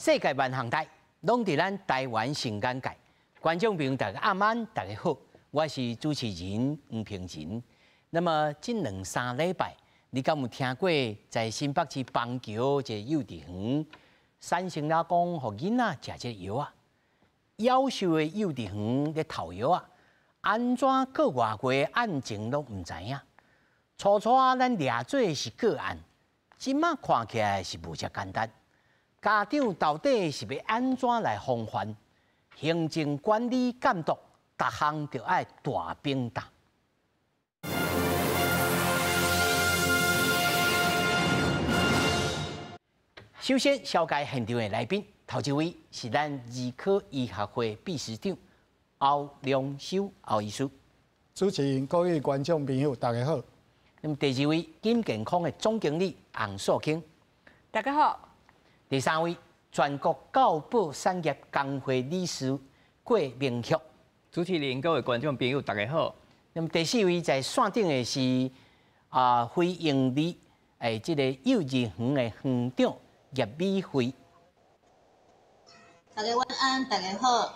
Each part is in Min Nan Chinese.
世界萬項代，攏佇咱台灣新眼界。觀眾朋友大家暗安，大家好，我是主持人黃平仁。那麼這兩三禮拜，你敢有聽過在新北市邦橋一个幼稚園，產生了講，予囡仔食這个藥仔？夭壽的幼稚園咧偷藥仔，按怎過偌過案情攏毋知影。初初啊，咱掠做是個案，這馬看起來是無遮簡單。家長到底是欲按怎來防範？行政管理監督，逐項著愛大反彈。首先，紹介現場的來賓，頭一位是咱兒科醫學會秘書長歐良修歐醫師。主持人、各位觀眾朋友，大家好。那麼第二位，金健康的總經理洪素卿，大家好。第三位，全國教保產業工會理事郭明旭。主持人、各位觀眾朋友，大家好。那麼第四位在線頂的是啊，非營利誒，這個幼稚園的園長葉美惠。大家晚安，大家好。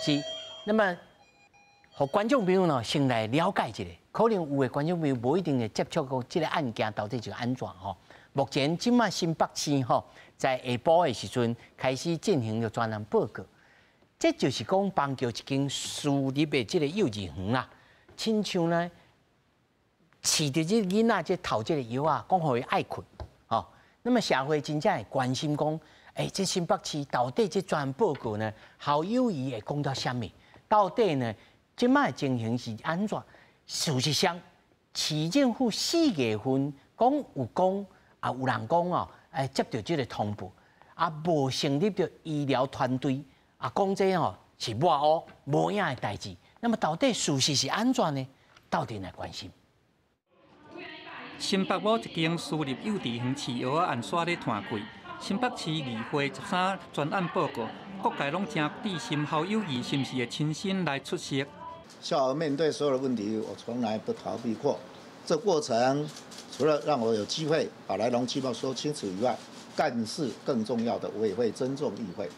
是，那麼，予觀眾朋友呢，先來了解一下，可能有的觀眾朋友無一定會接觸過這個案件到底是按怎吼。目前這馬新北市吼，在下晡的時陣開始進行了專案報告，這就是講邦橋一間私立的這個幼稚園啦，親像呢，飼著這囡仔這偷這個藥仔，講予伊愛睏，吼。那麼社會真正會關心講，欸，這新北市到底這專案報告呢，侯友宜會講著啥物？到底呢，這馬的情形是按怎？事實上，市政府4月份講有講。啊，有人講哦，欸，接著這个通報，啊，無成立著醫療團隊，啊，講這吼是抹烏無影的代誌。那麼到底事實是按怎呢？鬥陣來關心。新北某一間私立幼稚園飼藥仔案煞咧拖開，新北市議會13專案報告，各界攏誠關心侯友宜是毋是會親身來出席。校兒面對所有的問題，我從來不逃避過。這過程除了讓我有機會把來龍去脈說清楚以外，更是更重要的，我也會尊重議會。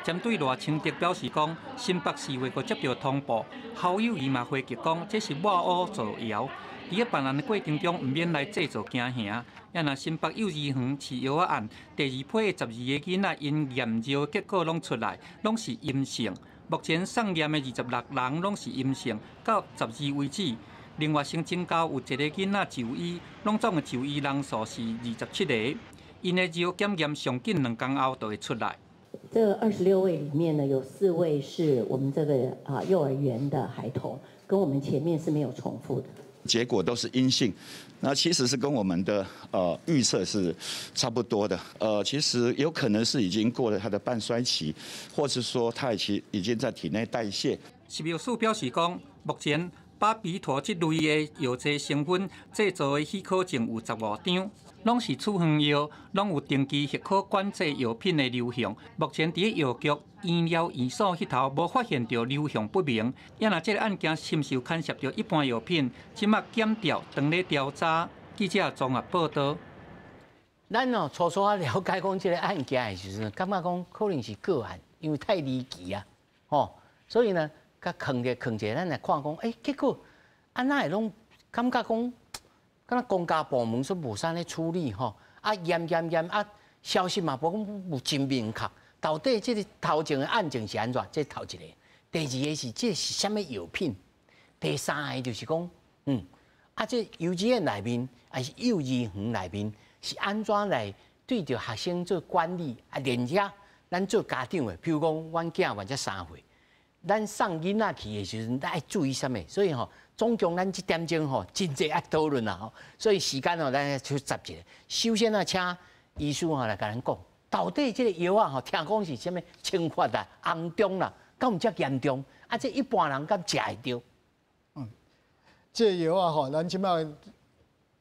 針對賴清德表示講，新北市會閣接著通報，侯友宜嘛回擊講，這是抹烏造謠。佇咧辦案的過程中，毋免來製造驚嚇。也若新北幼稚園飼藥仔案，第二批的12个囡仔𪜶驗尿結果攏出來，攏是陰性。目前送驗的26人攏是陰性，到12為止。另外，新增加有一个囡仔就醫，攏總的就醫人數是27个。𪜶的尿檢驗上緊兩工後就會出來。這26位裡面呢，有4位是我們這個幼兒園的孩童，跟我們前面是沒有重複的。結果都是陰性，那其實是跟我們的預測是差不多的。其實有可能是已經過了它的半衰期，或是說它已經在體內代謝。食藥署表示講，目前巴比妥這類的藥劑成分製造的許可證有15張，攏是處方藥，攏有登記許可管制藥品的流向。目前佇藥局、醫療院所彼頭無發現著流向不明。也若這个案件是毋是有牽涉著一般藥品，這馬檢調當咧調查。記者綜合報導。咱哦初初啊了解講這个案件的時陣，感覺講可能是個案，因為太離奇啊，吼，所以呢。佮囥著囥著，咱來看講，欸，結果啊，哪會攏感覺講，敢若公家部門說無啥咧處理吼，啊，驗驗驗啊，消息嘛無講有真明確，到底這个頭前的案情是按怎？這頭一个，第二个是這是啥物藥品？第三个就是講，啊，這幼稚園內面還是幼兒園內面是按怎來對著學生做管理？啊，連遐咱做家長的，比如講，阮囝還才3歲。咱送囡仔去的時陣，咱愛注意啥物？所以吼，總共咱這點鐘吼，真濟愛討論啦吼。所以時間吼，咱去集一下。首先啊，請醫師吼來共咱講，到底這个藥仔吼，聽講是啥物懲罰啊、紅中啦，敢有遮嚴重？啊，這一般人敢食會著？這个藥仔吼，咱這馬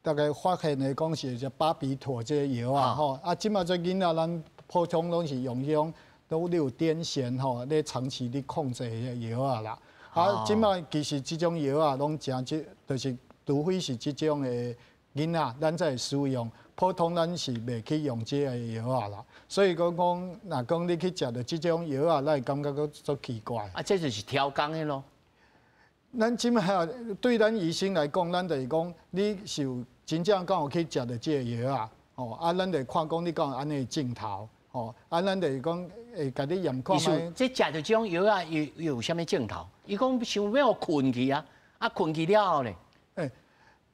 大家發現的講是這巴比妥這个藥仔吼，啊，這馬這囡仔咱普通攏是用彼種。都有癲癇吼，咧長期咧控制彼个藥仔啦。啊，這馬其實這種藥仔攏誠這，就是除非是這種的囡仔，咱才會使用。普通咱是袂去用這个藥仔啦。所以講講，若講你去食著這種藥仔，咱會感覺閣足奇怪。啊，這就是超工的咯。咱這擺對咱醫生來講，咱就是講，你是有真正敢有去食著這个藥仔，吼啊，咱就看講你敢有按呢症頭，吼啊，咱就是講會共你驗看覓。這食著這種藥仔，伊有啥物症頭？伊講想欲睏去啊，啊睏去了後咧？欸，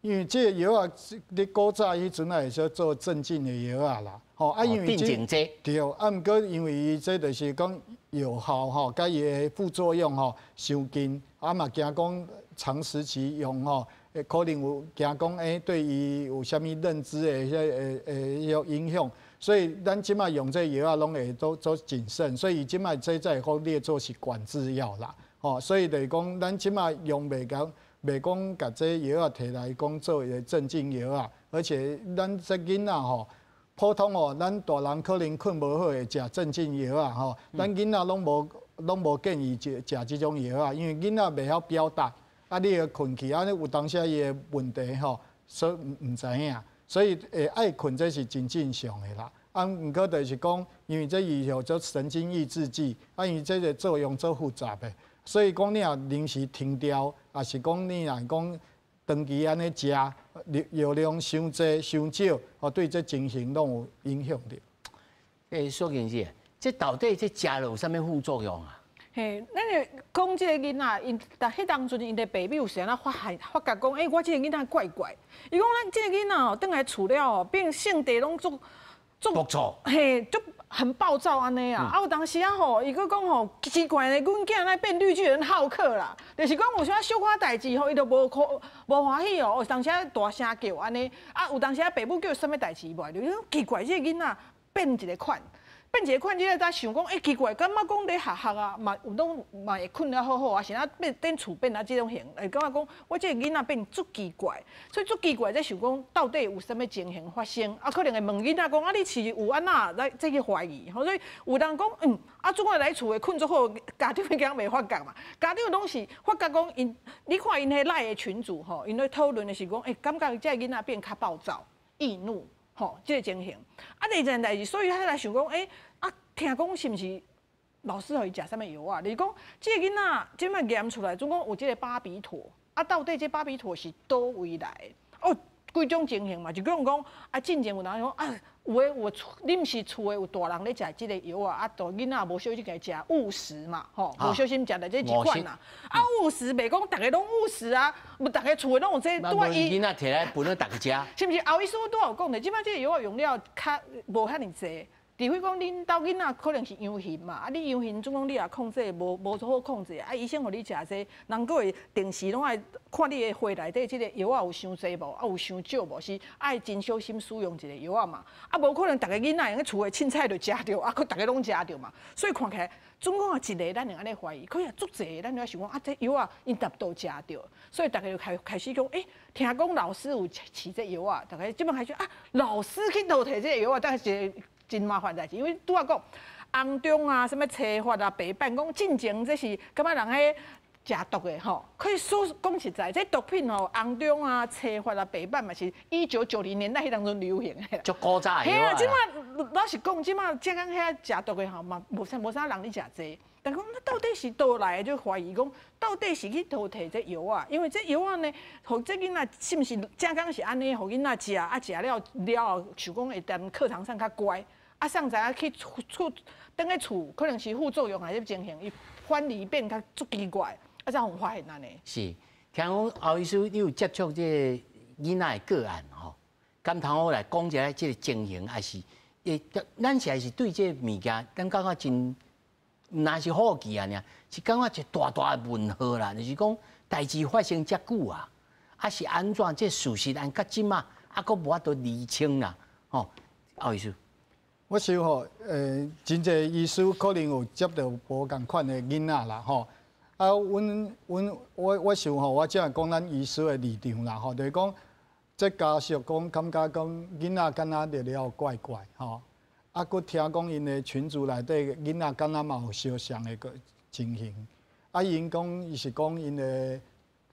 因為這個藥仔，你古早彼陣仔會使做鎮靜的藥仔啦，吼啊，因為這鎮靜劑。對，啊，毋過因為伊這就是講藥效吼，佮伊的副作用吼，傷近，啊嘛驚講長時期用吼，會可能有驚講欸對伊有啥物認知的彼個會影響，所以咱這擺用這藥仔攏會都做謹慎，所以伊這擺這才會講列做是管制藥啦，吼，所以就是講咱這擺用袂講。袂講共這藥仔提來講做一個鎮靜藥仔，而且咱這囡仔吼，普通哦，咱大人可能睏無好會食鎮靜藥仔吼，咱囡仔攏無建議食食這種藥仔，因為囡仔袂曉表達，啊，你會睏去，啊，有當時伊的問題吼，所以毋知影，所以會愛睏這是真正常的啦。啊，毋過就是講，因為這伊叫做神經抑制劑，啊，因為這個作用足複雜的。所以講，你若臨時停掉，抑是講你若講長期按呢食，藥量傷濟傷少，哦，對這情形攏有影響著。欸，蘇警司，這到底這食了有啥物副作用啊？嘿，咱就講這个囡仔，𪜶但彼當陣𪜶的爸母有時陣發現發覺講，欸，我這个囡仔怪怪。伊講咱這个囡仔哦，轉來厝了後，變性地攏足足暴躁，嘿，足很暴躁按呢啊。啊，有當時啊吼，伊閣講吼，奇怪呢，阮囝來變綠巨人浩克啦，就是講有啥小可代誌吼，伊就無可無歡喜哦，有當時啊大聲叫按呢，啊，有當時啊爸母叫啥物代誌伊無愛理，奇怪，這个囡仔變一个款。變一个款，你才想講，欸，奇怪，感覺講咧學校啊，嘛有攏嘛會睏得好好啊，是按怎變佇厝變啊這種型，會感覺講，我這个囡仔變足奇怪，所以足奇怪，才想講到底有啥物情形發生？啊，可能會問囡仔講，啊，你是有按怎來這去懷疑？所以有人講，嗯，啊，總歸來厝的睏足好，家長敢袂發覺嘛？家長攏是發覺講，𪜶你看𪜶彼 LINE 的群組吼，𪜶咧討論的是講，欸，感覺這个囡仔變較暴躁、易怒。吼，這个情形，啊，第二件代誌，所以彼來想講，欸，啊，聽講是毋是老師予伊食啥物藥啊？就是講，這个囡仔這擺驗出來，總講有這个巴比妥，啊，到底這巴比妥是佗位來？哦，幾種情形嘛，就講講，啊，進前有人講啊，有的有厝，你毋是厝的有大人咧食這个藥啊，啊，大囡仔無小心共伊食誤食嘛，吼，無小心食著這一款啦，啊，誤食袂講逐个攏誤食啊，無逐个厝的攏有這個，拄仔伊囡仔提來分予逐个食，是毋是？後醫師拄仔有講著，這擺這個藥仔用了較無遐爾濟。除非講恁兜囡仔可能是陽性嘛，啊，你陽性總講你也控制無無好控制，啊，醫生予你食這個，人閣會定時攏愛看你的血內底這個藥仔有傷濟無，啊有傷少無，是愛真小心使用這個藥仔嘛，啊，無可能逐个囡仔用厝的凊彩就食著，啊，閣逐个攏食著嘛，所以看起來總講啊一个咱會按呢懷疑，可是足濟咱就想講啊，這藥仔𪜶達都食著，所以逐个就開開始講，欸，聽講老師有飼這藥仔，逐个這擺開始啊，老師去佗提這個藥仔，但是。真麻煩代誌，因為拄仔講紅中啊，啥物車法啊、白板，講進前這是感覺人彼食毒的吼。可以說講實在，這毒品吼，紅中啊、車法啊、白板嘛是1990年代彼當陣流行的。足古早的。嘿啊，這擺老實講，這擺正講遐食毒的吼嘛，無啥無啥人咧食這。但講那到底是佗來的，就懷疑講到底是去佗提這藥仔？因為這藥仔呢，予這囡仔是毋是正講是按呢？予囡仔食啊，食了了後，想講會踮課堂上較乖。啊，送知影去厝厝，轉去厝可能是副作用還是情形，伊反而變較足奇怪，啊，才予發現按呢。是，聽講後醫師你有接觸這個囡仔的個案吼，敢通好來講一下這個情形，還是會，咱實在是對這個物件，咱感覺真，毋但是好奇啊，爾是感覺一大大的問號啦，就是講代誌發生遮久啊，啊是按怎這事實按到這馬，啊閣無法度釐清啦，吼，後醫師。我想吼，真濟醫師可能有接著無仝款的囡仔啦，吼。啊，阮阮我我想吼，我只會講咱醫師的立場啦，吼，就是講，這家屬講感覺講囡仔敢若著了怪怪，吼。啊，閣聽講𪜶的群組內底囡仔敢若嘛有相像的個情形。啊，𪜶講伊是講𪜶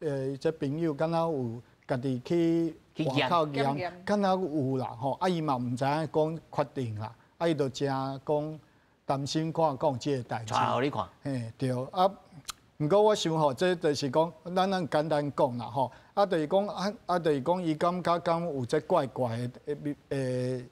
的這朋友敢若有家己去外口驗，敢若有啦吼，啊伊嘛毋知影講確定啦，啊伊就誠講擔心看講這個代誌。帶予你看。嘿，對啊。毋過我想吼，這就是講，咱簡單講啦吼，啊，就是講啊啊，就是講，伊感覺敢有這怪怪的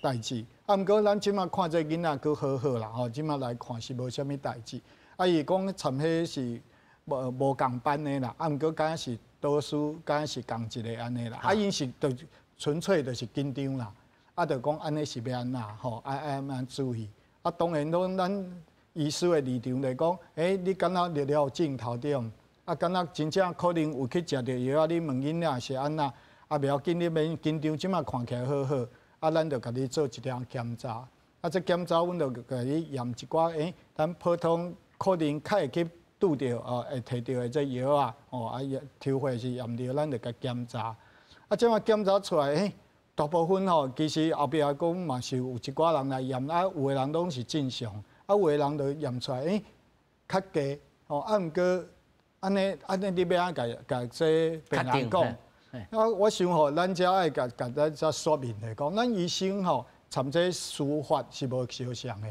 代誌。啊，毋過咱這馬看這囡仔閣好好啦吼，這馬來看是無啥物代誌。啊，伊講參彼是無仝班的啦，啊，毋過敢若是導師，敢若是仝一个按呢啦。啊，𪜶是就純粹就是緊張啦。啊，就講按呢是欲按怎吼，愛按怎注意。啊，當然攏咱醫師的立場來講，你敢若立了鏡頭頂，啊，敢若真正可能有去食著藥啊？你問囡仔是按怎？啊，袂要緊，你免緊張，這馬看起來好好。啊，咱就共你做一點檢查。啊，這檢查阮就共你驗一寡，咱普通可能較會去拄著哦，會提著的這藥啊，哦，啊，抽血是驗著，咱就共檢查。啊，這馬檢查出來，大部分吼，其實後壁講嘛是有一寡人來驗，啊，有的人攏是正常，啊，有的人就驗出來，較低，吼，啊，毋過按呢按呢，你欲按怎共這病人講？啊，我想吼，咱遮愛共共咱遮說明來講，咱醫生吼，參這司法是無相像的。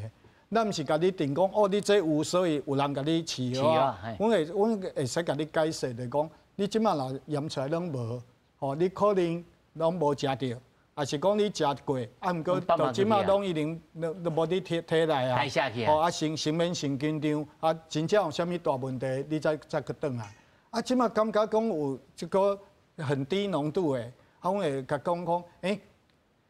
咱毋是共你定講，哦，你這有，所以有人共你飼藥啊。阮會使共你解釋來講，你這馬若驗出來攏無，吼，你可能攏無食著，抑是講你食過，啊，毋過到這馬攏已經攏無佇體內啊。吼，啊，先免先緊張，啊，真正有啥物大問題，你再閣轉來。啊，這馬感覺講有這個很低濃度的，啊，阮會共講講，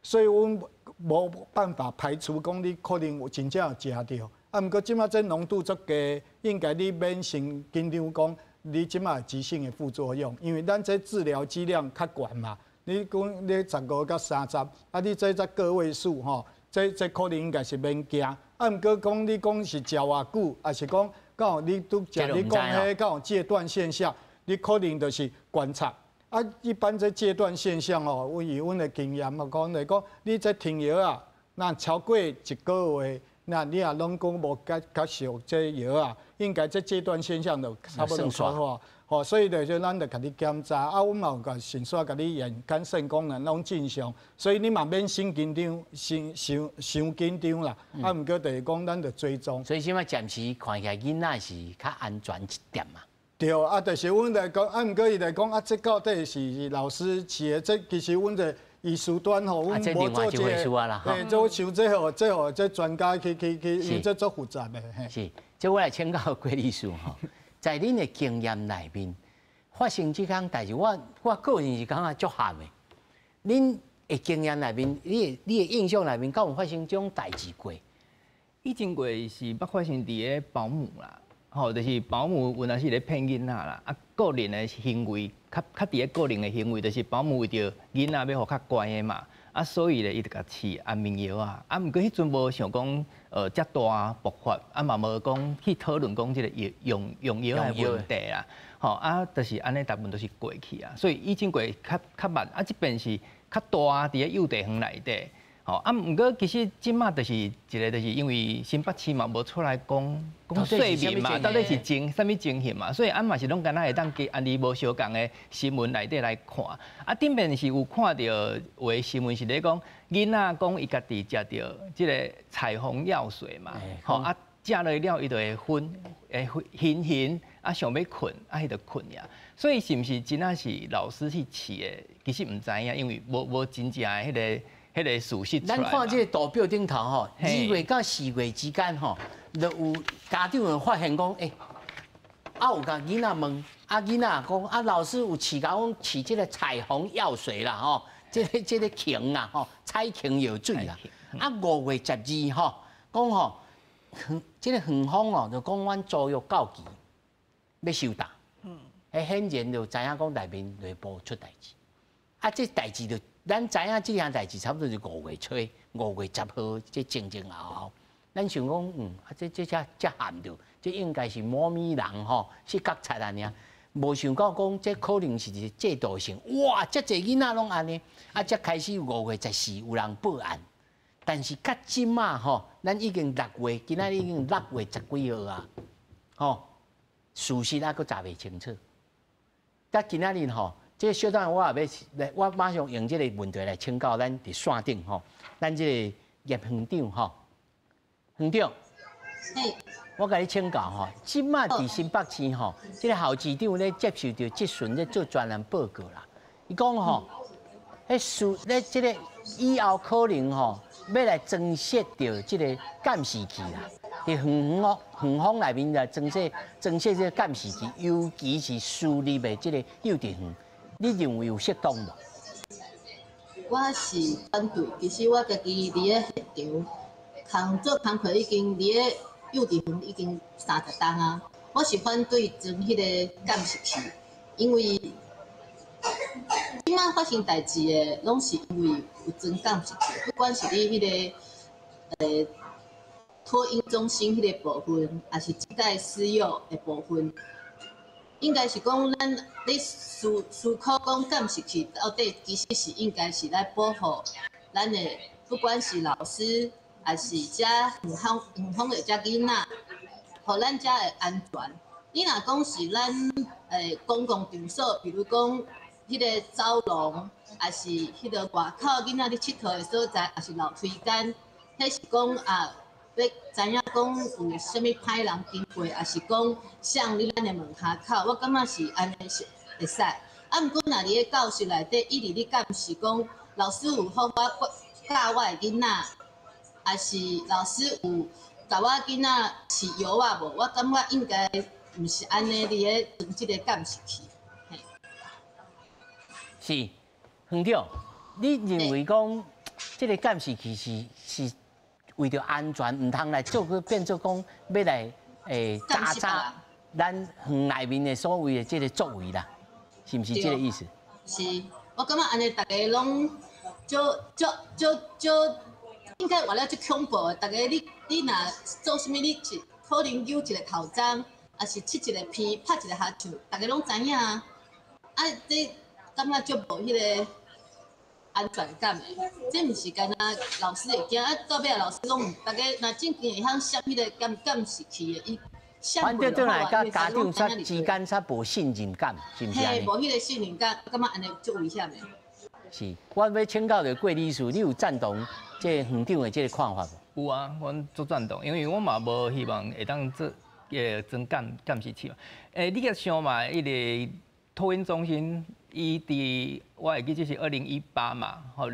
所以阮無辦法排除講你可能有真正有食著，啊，毋過這馬這濃度足低，應該你免先緊張講你這馬急性的副作用，因為咱這治療劑量較懸嘛，你講你15到30，啊，你這才個位數吼，這可能應該是免驚，啊，毋過講你講是食偌久，抑是講敢有你拄食你講彼敢有戒斷現象，你可能就是觀察。啊，一般這戒斷現象哦，以阮的經驗啊講來講，你這停藥啊，若超過一個月，那你若攏講無接受這藥啊，應該這戒斷現象就差不多好。吼，所以就是咱就共你檢查，啊，阮嘛有共順紲共你驗肝腎功能攏正常，所以你嘛免先緊張，先傷傷緊張啦。啊，毋過就是講咱就追蹤。所以這擺暫時看起來囡仔是較安全一點嘛。對，啊，就是阮來講，啊，毋過伊來講，啊，這到底是老師飼的，這其實阮這醫師端吼，阮無做這個，對，做像這號這號這專家去，因為這足複雜的。是，這我來請教郭律師吼，在恁的經驗內面，發生這項代誌，我個人是感覺足譀的。恁的經驗內面，你的印象內面，敢有發生這種代誌過？以前過是捌發生佇个保姆啦。吼，就是保姆有當時咧騙囡仔啦，啊，個人的行為，較較佇个個人的行為，就是保姆為著囡仔欲予較乖的嘛，啊，所以咧，伊就共飼安眠藥啊，啊，毋過彼陣無想講，遮大爆發，啊嘛無講去討論講這個藥用藥的問題啦，吼，啊，就是按呢，大部分都是過去啊，所以以前過較較慢，啊，這邊是較大佇个幼稚園內底。吼，啊，毋過其實這馬就是一個，就是因為新北市嘛無出來講講說明嘛，到底是啥物情形嘛，所以俺嘛是攏敢若會當按呢無相仝的新聞內底來看。啊，頂面是有看著有的新聞是咧講囡仔講伊家己食著這個彩虹藥水嘛，吼啊，食落了伊就會昏，會昏昏，啊想欲睏，啊伊就睏呀。所以是毋是真正是老師去飼的？其實毋知影，因為無真正的彼個事實。咱看這個圖表頂頭吼，2月到4月之間吼，就有家長就發現講，啊有共囡仔問，啊囡仔講，啊老師有飼共阮飼這個彩虹藥水啦吼，這個瓊啊吼，彩瓊藥水啦。啊5月12吼，講吼，這個園方哦，就講阮租約到期，欲收檔。顯然就知影講內面內部出代誌。啊，這代誌就。咱知影這項代誌差不多是5月初、5月10號，這前前後後，咱想講，啊，這這譀著，這應該是某物人吼去覺察按呢，無想到講這可能是一個制度性，哇，遮濟囡仔攏按呢，啊，才開始5月14有人報案，但是到這馬吼，咱已經6月，今仔日已經6月10幾號啊，吼，事實還閣查袂清楚，到今仔日吼，這個小等我也欲，我馬上用這個問題來請教咱佇線頂吼，咱這個葉園長吼，園長，我共你請教吼，這馬佇新北市吼，這個校市長咧接受著質詢咧做專案報告啦。伊講吼，彼事咧這個以後可能吼欲來增設著這個監視器啦，佇園方園方內面來增設增設這個監視器，尤其是私立的這個幼稚園，你認為有適當無？我是反對，其實我家己佇咧現場工做工課已經佇咧幼稚園已經30冬啊。我是反對裝彼個監視器，因為這馬發生代誌的，攏是因為有裝監視器，不管是你彼個托嬰中心彼個部分，抑是這屆私幼的部分，應該是講咱咧思思考講監視器到底其實是應該是來保護咱的，不管是老師，抑是遮園方園方的遮囡仔，予咱遮會安全。你若講是咱公共場所，比如講彼個走廊，抑是彼個外口囡仔咧𨑨迌的所在，抑是樓梯間，彼是講啊，欲知影講有啥物歹人經過，抑是講誰佇咱的門跤口，我感覺是按呢是會使。啊，毋過若佇咧教室內底一直咧監視講，老師有好好教我的囡仔，抑是老師有共我囡仔飼藥仔無？我感覺應該毋是按呢佇咧裝這個監視器。是，園長，你認為講這個監視器是是為著安全，毋通來做閣變做講欲來查查咱園內面的所謂的這個作為啦，是毋是這個意思？是，我感覺按呢，逐家攏足足足足，應該活了足恐怖的。逐家你你若做啥物，你是可能扭一个頭鬃，抑是拭一个鼻，拍一个哈欠，逐家攏知影啊。啊，這感覺足無彼个安全感的，這毋是干焦老師會驚，啊到尾老師攏逐家若正經會曉設彼个監監視器的，伊反正轉來佮家長煞之間煞無信任感，是毋是？嘿，無彼个信任感，感覺按呢足危險的。是，我欲請教著郭理事，你有贊同這個園長的這個看法無？有啊，我足贊同，因為我嘛無希望會當做裝監監視器嘛。你共想嘛，彼个托嬰中心，伊佇我會記這是2018嘛，吼，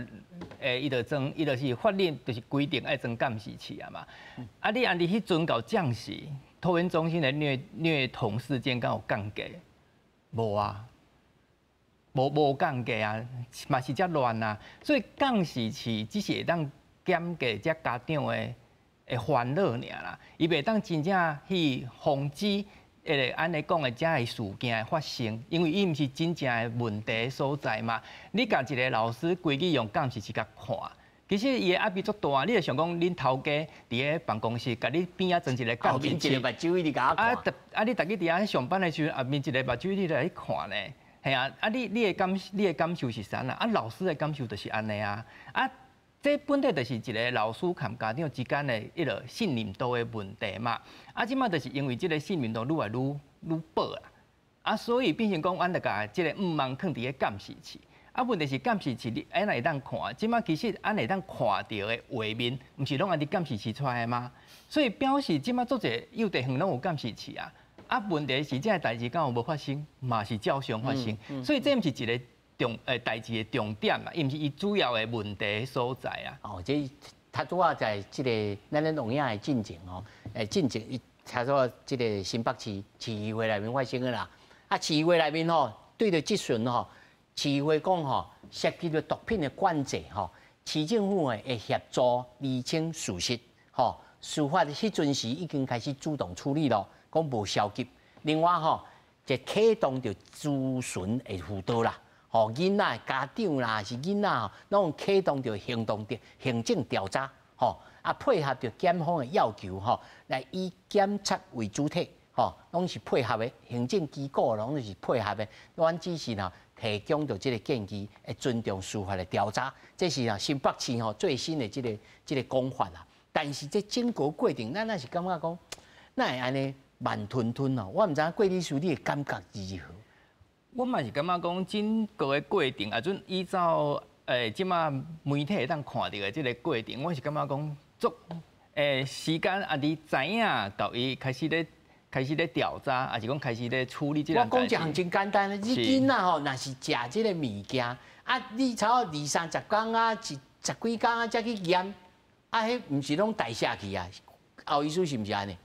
伊就裝，伊就是法令，就是規定愛裝監視器啊嘛。啊，你按呢彼陣到這時，托嬰中心的虐虐童事件敢有降低？無啊，無無降低啊，嘛是遮亂啊。所以監視器只是會當減低遮家長的的煩惱爾啦，伊袂當真正去防止。會按呢講的遮个事件的發生，因為伊毋是真正的問題所在嘛。你共一個老師規日用監視器共看，其實伊的壓力足大。你會想講，恁頭家佇咧辦公室，共你邊仔裝一個監視器，後面一個目睭一直共我看。啊，啊，你逐日佇遐上班的時陣，後面一個目睭一直來看呢。嘿啊，啊你你的感你的感受是啥啊？啊，老師的感受就是按呢啊。啊，這本底就是一個老師佮家長之間的彼个信任度的問題嘛。啊，這馬就是因為這個信任度愈來愈愈薄啊。啊，所以變成講，阮就共這个毋茫囥佇咧監視器。啊，問題是監視器你按呢會當看？這馬其實按呢會當看著的畫面，毋是攏按呢監視器出來的嗎？所以表示這馬足濟幼稚園攏有監視器啊。啊，問題是這个代誌敢有無發生？嘛是照常發生。所以這毋是一个重代誌的重點嘛，伊毋是伊主要的問題所在啊。哦，這他拄仔在這个咱咧錄影的進前吼，進前聽說這个新北市市議會內面發生的啦。啊，市議會內面吼，對著質詢吼，市議會講吼，涉及著毒品的管制吼，市政府會協助釐清事實吼，司法彼陣時已經開始主動處理咯，講無消極。另外吼，就啟動著諮詢的輔導啦。吼，囡仔家長啦，是囡仔吼，攏啟動著行動的行政調查，吼啊配合著檢方的要求，吼來以檢察為主體，吼攏是配合的行政機構攏是配合的。阮只是呢提供著這个建議，會尊重司法的調查，這是啊新北市吼最新的這个這个講法啦。但是這整個過程，咱也是感覺講，哪會按呢慢吞吞哦？我毋知影郭理事你的感覺如何？我嘛是感覺講，整個的過程，啊，準依照這馬媒體會當看著的這个過程，我是感覺講足時間啊，你知影到伊開始咧調查，還是講開始咧處理這個。我講一項真簡單，你囡仔吼，若是食這个物件，啊，你差不多二三十工啊，一十幾工啊，才去驗，啊，彼毋是攏代謝去啊？後醫師是毋是按呢？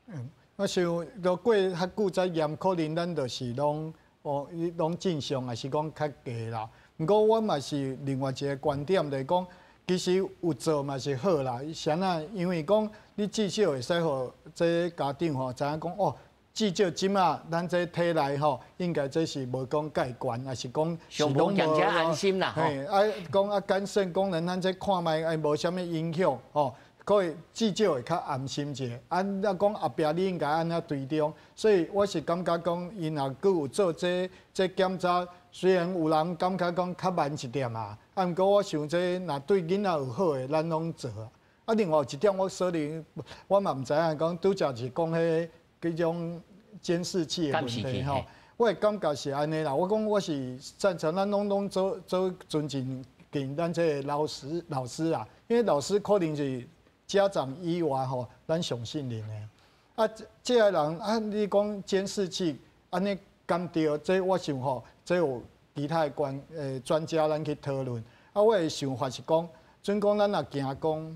嗯，我想若過較久才驗，可能咱就是攏哦，攏正常，還是講較低啦。毋過我嘛是另外一个觀點，就是講，其實有做嘛是好啦。啥啊？因為講你至少會使予這家長吼知影講哦，至少這馬咱這體內吼，應該這是無講蓋懸，抑是講是攏無安心啦。嘿，啊講啊肝腎功能，咱這看覓哎無啥物影響吼，可以至少會較安心一下。啊，啊講後壁你應該按怎追蹤，所以我是感覺講，𪜶若閣有做這這檢查。雖然有人感覺講較慢一點啊，啊，毋過我想這若對囡仔有好的，咱攏做啊。啊，另外有一點我說明，我嘛毋知影講拄才是講彼彼種監視器的問題吼。我的感覺是按呢啦，我講我是贊成咱攏攏做做尊敬敬咱這个老師啊，因為老師可能是家長以外吼，咱上信任的。啊，這个人啊，你講監視器按呢敢對？這我想吼。這有其他的關專家咱去討論。啊，我的想法是講，準講咱若驚講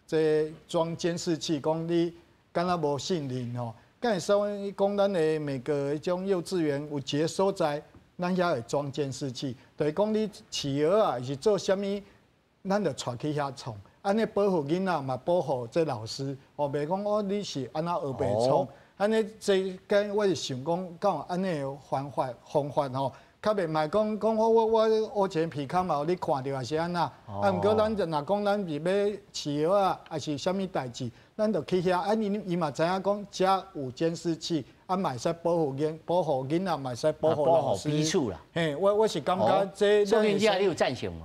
這裝監視器，講你敢若無信任吼，敢會使講咱的每個彼種幼稚園有一个所在，咱遐會裝監視器，就是講你飼藥啊，是做啥物，咱就帶去遐創，按呢保護囡仔嘛，保護這老師，哦，袂講哦你是按怎烏白創，按呢這間我是想講，敢有按呢的方法吼。較袂莫講講我我我烏錢皮卡嘛，予你看著抑是按怎？啊，毋過咱就若講咱是欲飼藥啊，抑是啥物代誌，咱就去遐。啊，𪜶伊嘛知影講遮有監視器，啊，嘛會使保護囡仔，嘛會使保護老師。保護彼此啦。嘿，我是感覺這。所以你有贊成無？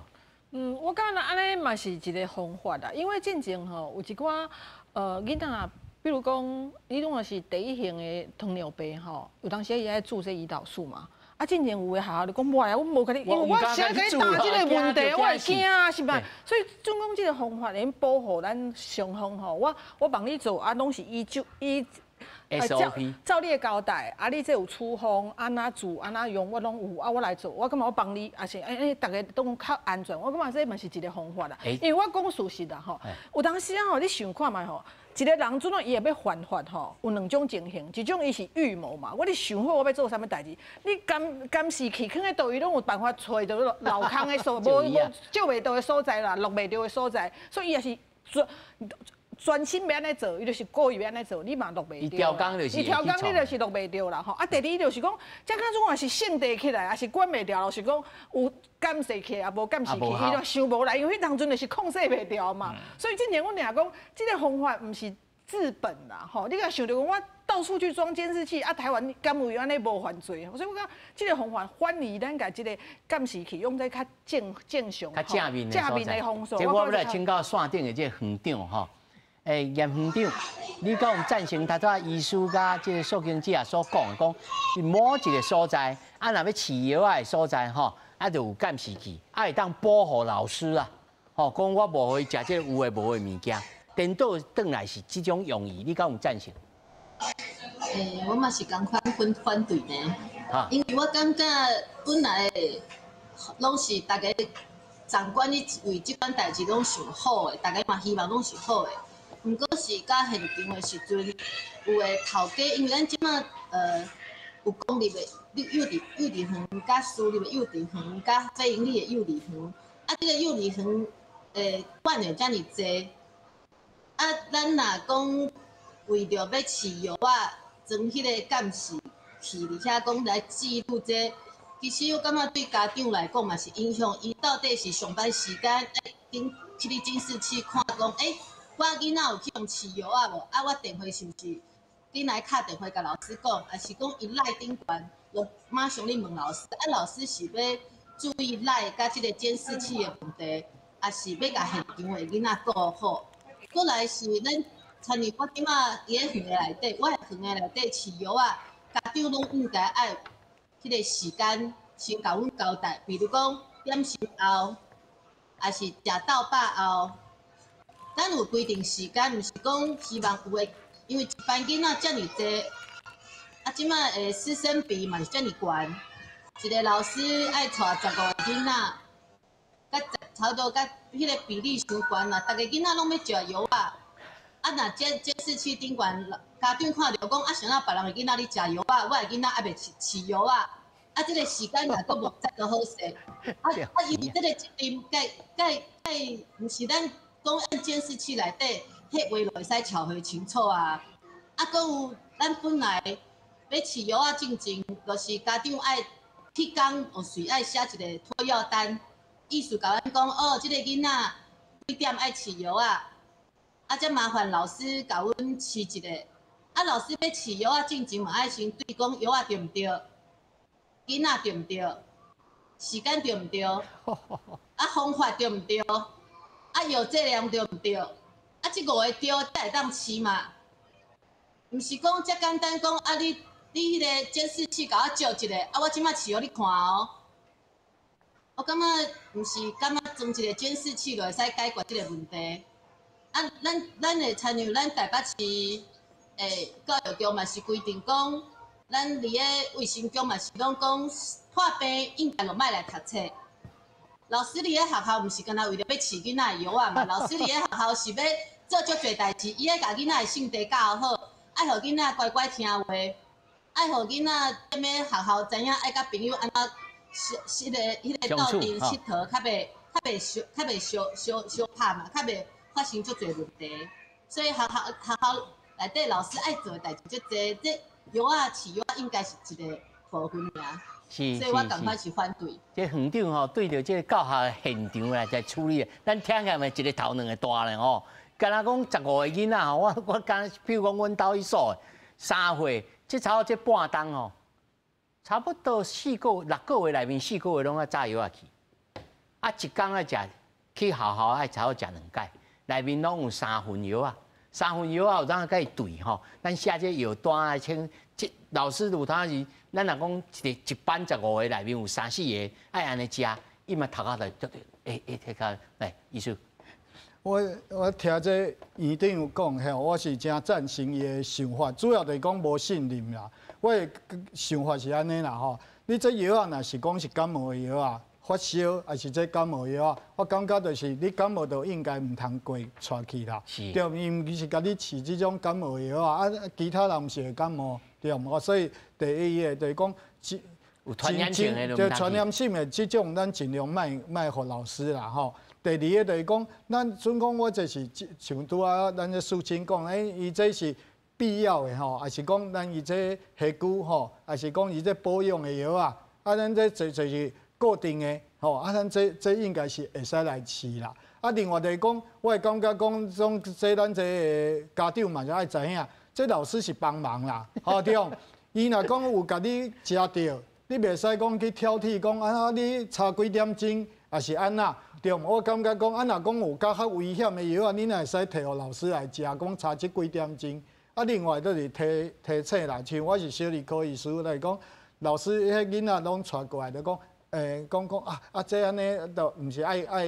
嗯，我感覺按呢嘛是一个方法啦，因為進前吼有一寡囡仔，比如講你如果是第一型的糖尿病吼，有當時伊愛注射胰島素嘛。啊，進前有的學校就講無啊，我無共你，因為我先共你答這个問題，我會驚啊，是毋是？所以總講這个方法會保護咱雙方吼。我幫你做啊，攏是依照依 SOP 照你的交代，啊，你這有處方，按怎做，按怎用，我攏有，啊，我來做，我感覺我幫你，也是欸，逐个攏較安全，我感覺這嘛是一个方法啦。因為我講事實啦吼，有當時啊吼，你想看覓吼。一个人準怎伊會欲犯法吼，有兩種情形，一種伊是預謀嘛，我咧想好我欲做啥物代誌，你監視器囥佇佗位攏有辦法揣著漏空的所，無無照袂著的所在啦，錄袂著的所在，所以伊也是專心欲按呢做，伊就是故意欲按呢做，你嘛錄袂著。伊刁工就是。伊刁工你就是錄袂著啦吼。啊，第二就是講，這敢總也是性地起來，也是管袂牢，就是講有監視器也無監視器，伊就想無來，因為彼當陣就是控制袂牢嘛。所以之前阮爾講，這个方法毋是治本啦，吼！你若想著講我到處去裝監視器，啊，台灣敢有按呢無犯罪？所以我感覺這个方法反而咱共這个監視器用在較正正常、較正面的正面的方式。這我欲來請教線頂的這个園長吼。欸，嚴園長，你敢有贊成頭拄醫師佮這个素卿姐所講的，講某一个所在，啊，若欲飼藥仔的所在吼，啊，就有監視器，啊，會當保護老師啊，吼，講我無予伊食這个有的無的物件，顛倒轉來是這種用意，你敢有贊成？欸，我嘛是仝款反對呢，因為我感覺本來攏是逐家長官咧為這款代誌攏想好的，逐家嘛希望攏是好的。毋過是到現場的時陣，有的頭家，因為咱這馬有公立的幼稚園、佮私立的幼稚園、佮非營利的幼稚園，啊，這个幼稚園管的遮爾濟，啊，咱若講為著欲飼藥仔，裝彼个監視器佇遐講來記錄這，其實我感覺對家長來講嘛是影響，伊到底是上班時間愛緊去咧監視器看講，欸，我囡仔有去予飼藥仔無？啊，我電話是毋是緊來敲電話共老師講，抑是講伊 LINE 頂懸，就馬上咧問老師，啊，老師是欲注意 LINE 佮這个監視器的問題，抑是欲共現場的囡仔顧好？過來是咱親像我這馬佇咧園的內底，我的園的內底飼藥仔，家長攏應該愛彼个时间先共阮交代，比如讲点心后，抑是食斗饱后，咱有规定时间，毋是讲希望有的，因为一班囡仔遮尔济，啊，这马的师生比嘛是遮尔悬，一个老师爱带15个囡仔，佮差不多佮彼个比例伤悬啦，逐个囡仔拢欲食药仔，啊，若监视器顶悬，家长看著讲啊，啥人别人的囡仔咧食药仔，我的囡仔犹未饲饲药仔，啊，这个时间也阁无才阁好势，啊啊，因为这个责任，佮佮佮，毋是咱讲按监视器内底，彼话就会使抄回清楚啊。啊，阁有咱本来欲饲药仔进前，就是家长爱彼工有随爱写一个托药单，意思共阮讲，哦，这个囡仔几点爱饲药仔，啊，才麻烦老师共阮饲一下。啊，老师欲饲药仔进前嘛爱先对讲药仔对毋对，囡仔对毋对，时间对毋对，啊，方法对毋对，啊，药剂量对毋对，啊，这五个对才会当饲嘛。毋是讲遮简单讲啊，你彼个监视器共我照一下，啊，我这马饲予你看哦。我感觉毋是感觉装一个监视器就会使解决这个问题。啊，咱会参像咱台北市的教育局嘛是规定讲，咱伫咧卫生局嘛是拢讲，破病应该就莫来读册。老师伫咧学校毋是干焦为著欲饲囡仔的药仔嘛，老师伫咧学校是欲做足济代志，伊爱共囡仔的性格教好，爱予囡仔乖乖听话，爱予囡仔踮咧学校知影爱佮朋友按怎彼个斗阵𨑨迌，较袂相相相拍嘛，较袂发生足济问题。所以学校内底老师爱做的代志足济，这药仔饲药仔应该是一个部分尔。所以我感觉是反对。这园长吼对著这个教学现场来在处理，咱听起来嘛一个头两个大咧吼。敢若讲15个囡仔吼，我敢，比如讲阮兜去数的，3岁，这差不多这半冬吼，差不多四个6个月内面4个月拢爱扎药仔去，啊，一工爱食去学校爱差不多食两摆，内面拢有三份药仔，三份药仔有当共伊对吼，咱写这药单啊，称这老师有当时，咱若讲一个一班15个内面有三四个爱按呢食，伊嘛头壳就就会会会较来医师。我听这院长讲吼，我是真赞成伊的想法，主要就是讲无信任啦。我的想法是按呢啦吼，你这药仔若是讲是感冒的药仔，发烧抑是这感冒药仔，我感觉就是你感冒就应该毋通过带去啦。对，伊毋是共你饲这种感冒药仔，啊，其他人毋是会感冒，对无？所以第一个就是讲，有传染性的，对传染性的这种，咱尽量莫予老师啦吼。第二个就是讲，咱准讲我这是像拄仔咱这淑清讲，欸，伊这是必要的吼，抑是讲咱伊这下久吼，抑是讲伊这保养的药仔，啊，咱这这就是固定的吼，啊，咱这应该是会使来饲啦。啊，另外就是讲，我会感觉讲，种这咱这个家长嘛是爱知影，这老师是帮忙啦，吼对。伊若讲有共你食著，你袂使讲去挑剔讲啊，你差几点钟，抑是按怎？对，我感觉讲，啊，若讲有较较危险的药仔，你若会使提予老师来食，讲差这几点钟。啊，另外就是提提醒啦，像我是小儿科医师来讲，老师彼囡仔拢带过来，就讲，讲讲啊啊，这按呢就毋是爱爱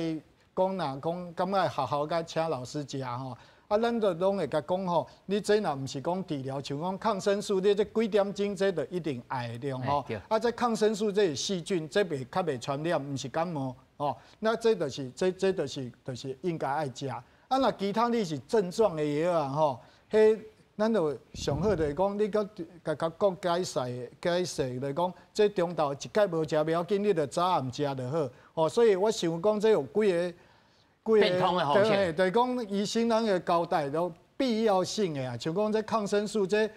讲若讲，感觉学校该请老师食吼。啊，咱就拢会共讲吼，你这若毋是讲治疗，像讲抗生素，你这几点钟这就一定爱的吼。啊，这抗生素这是细菌，这袂较袂传染，毋是感冒吼。那这就是这这就是就是应该爱食。啊，若其他你是症状的药仔吼，彼咱就上好就是讲，你阁共共讲解释解释，就是讲这中昼一盖无食袂要紧，你就早暗食就好。吼，所以我想讲这有几个。变通的方式，对，就是讲医生咱会交代都必要性的啊，像讲这抗生素这，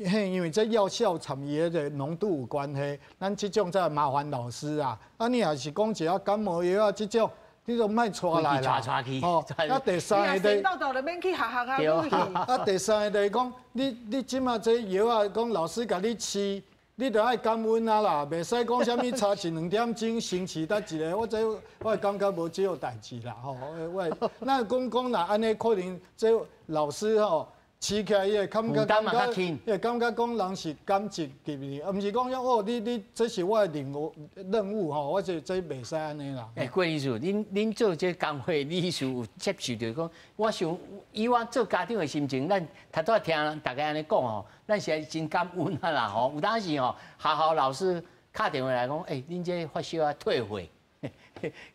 嘿，因为这药效参伊的浓度有关系，咱这种才麻烦老师啊。啊，你若是讲一下感冒药仔这种，你就莫带来啦。哦，啊，第三个就，就免去学校啊。啊，第三个就是讲，你这马这药仔，讲老师共你饲。你著爱感恩啊啦，袂使讲啥物差一两点钟先饲得一个，我这我会感觉无这个代志啦吼。我那讲讲若按呢，可能这老师吼，饲起来伊会感觉感觉，伊会感觉讲人是感激入去，啊，毋是讲哦，你这是我的任务任务吼，我这袂使按呢啦。欸，郭理事，恁做这工课，理事有接受著讲，我想以我做家长的心情，咱头拄仔听大家按呢讲吼，咱是真感恩啊啦吼。有当时吼，学校老师敲电话来讲，欸，恁这发烧啊退货，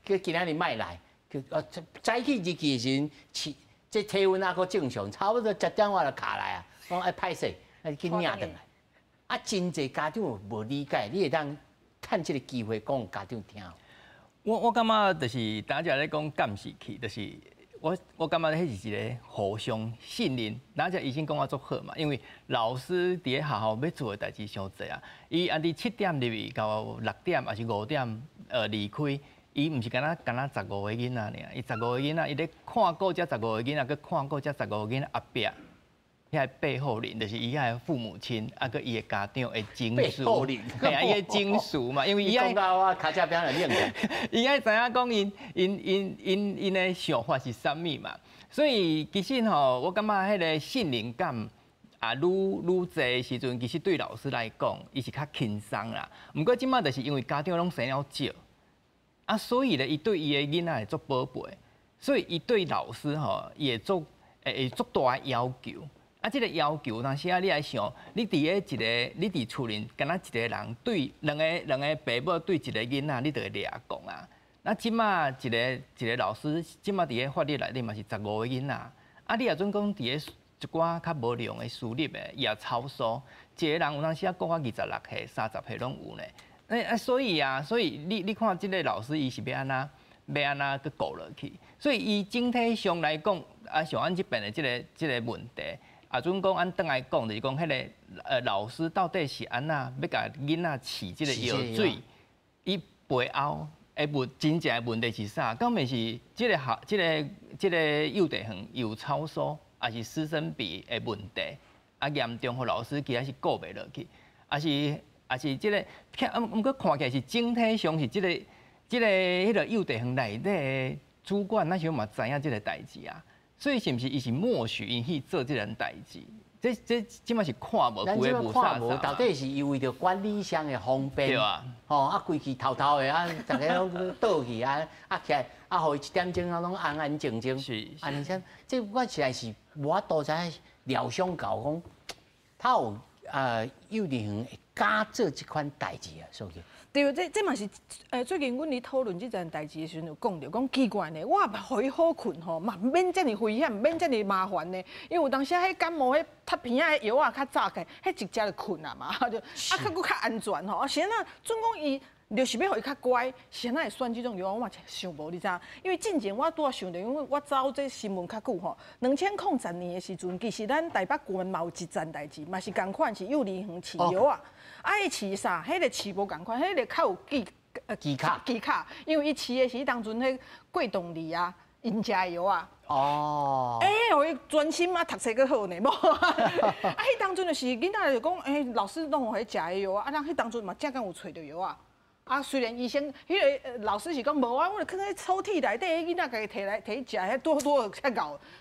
叫今仔日莫来，叫早起入去的时阵，这体温犹阁正常，差不多10点我就敲来啊，讲爱歹势，爱去领转来。啊，真济家长无理解，你会当趁这个机会讲家长听。我感觉就是大家咧讲监视器，就是我感觉彼是一个互相信任。大家医生讲啊足好嘛，因为老师伫咧学校欲做的代志伤济啊，伊按伫7点入去到6点，抑是5点离开。伊毋是干焦干焦十五个囡仔尔，伊十五个囡仔，伊咧看顾這十五个囡仔，阁看顾這十五个囡仔後壁，遐背後人，就是伊遐父母親，啊，閣伊的家長的情緒，嘿啊，伊的情緒嘛，因為伊愛講到我跤車邊就冷。伊愛知影講𪜶𪜶𪜶𪜶𪜶的想法是啥物嘛，所以其實吼，我感覺彼个信任感啊，愈愈濟的時陣，其實對老師來講，伊是較輕鬆啦。毋過這馬就是因為家長攏生了少。啊，所以咧，伊對伊的囡仔會足寶貝，所以伊對老師吼，伊會足會足大的要求。啊，這個要求，當時啊，你愛想，你佇咧一个，你佇厝裡，敢若一个人對兩個爸母對一個囡仔，你就會掠狂啊。那這馬一个一个老師，這馬佇咧法律內底嘛是十五個囡仔。啊，你若準講佇咧一寡較無量的私立的，伊也超數，一個人有當時啊，顧到26歲、30歲攏有呢。欸啊，所以啊，所以你看這个老師，伊是欲按怎，欲按怎閣顧落去？所以伊整體上來講，啊，像阮這邊的這個問題，啊，準講按轉來講，就是講彼个老師到底是按怎欲共囡仔飼這個藥水，伊背後的問真正的問題是啥？敢毋是這個學這個這個幼稚園有超數，抑是師生比的問題，啊嚴重，予老師其實是顧袂落去，抑是？抑是這个，看，毋過看起來是整體上是這個彼个幼稚園內底的主管，那時候嘛知影這个代誌啊，所以是毋是伊是默許𪜶去做這件代誌？這這馬是看無，規个無啥無，到底是伊為著管理上的方便，對啊，吼啊規氣偷偷的啊，逐家攏倒去啊啊起來啊，予伊一點鐘啊攏安安靜靜，是，按呢這，這我實在是無法度知影料想到講，他有幼稚園會敢做這款代誌啊，所以。對，這嘛是最近阮咧討論這件代誌的時陣有講著，講奇怪呢，我予伊好睏吼，嘛毋免遮爾危險，毋免遮爾麻煩呢。因為有當時彼感冒彼貼片仔的藥仔較早起，彼一食就睏啊嘛，就啊閣閣較安全吼。啊，是按怎準講伊就是欲予伊較乖，是按怎會選這種藥？我嘛想無，你知影？因為進前我拄仔想著，因為我走這新聞較久吼，2010年的時陣，其實咱台北縣嘛有一件代誌，嘛是仝款是幼兒園飼藥仔。啊，伊飼啥？彼个飼無仝款，彼个較有技巧。技巧，因為伊飼的是彼當陣彼過動兒啊，𪜶食的藥仔。哦。欸，予伊專心啊，讀冊閣好呢，無？啊，彼當陣就是囡仔就講，欸，老師攏予伊食的藥仔，啊，咱彼當陣嘛正敢有揣著藥仔。啊，雖然醫生，彼个老師是講無啊，我就囥佇抽屜內底，彼囡仔家己提來提去食，彼拄拄較𠢕，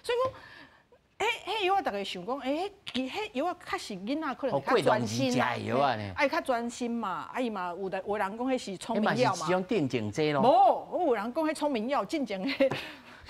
所以講。彼藥仔，逐家想講，欸，彼藥仔確實囡仔可能較專心，愛較專心嘛，啊伊嘛有的有人講彼是聰明藥嘛。彼嘛是一種鎮靜劑咯。無，有人講彼聰明藥，進前彼，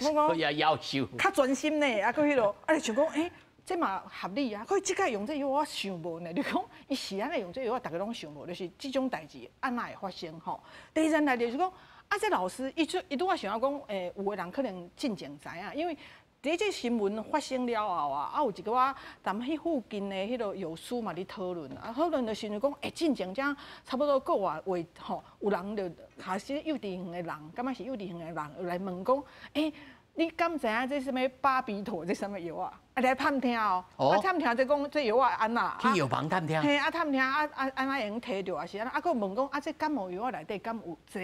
我講。也夭壽。較專心呢，啊，閣彼落，啊，就想講，欸，這嘛合理啊。可是這擺用這藥我想無呢，你講伊是按呢用這藥，逐家攏想無，就是這種代誌按怎會發生吼？第二來就是講，啊，這老師伊出伊拄仔想欲講，欸，有的人可能進前知影，因為。佇這新聞發生了後啊，啊有一寡踮彼附近的彼个藥師嘛咧討論，啊討論的時陣講，欸，進前這差不多個月吼，有人就開始幼稚園的人，感覺是幼稚園的人來問講，欸，你敢知影這啥物巴比妥這啥物藥仔？啊來探聽哦，啊探聽這講這藥仔按怎？去藥房探聽。嘿，啊探聽啊啊按怎會用提著，抑是按怎？啊閣問講，啊這感冒藥仔內底敢有這？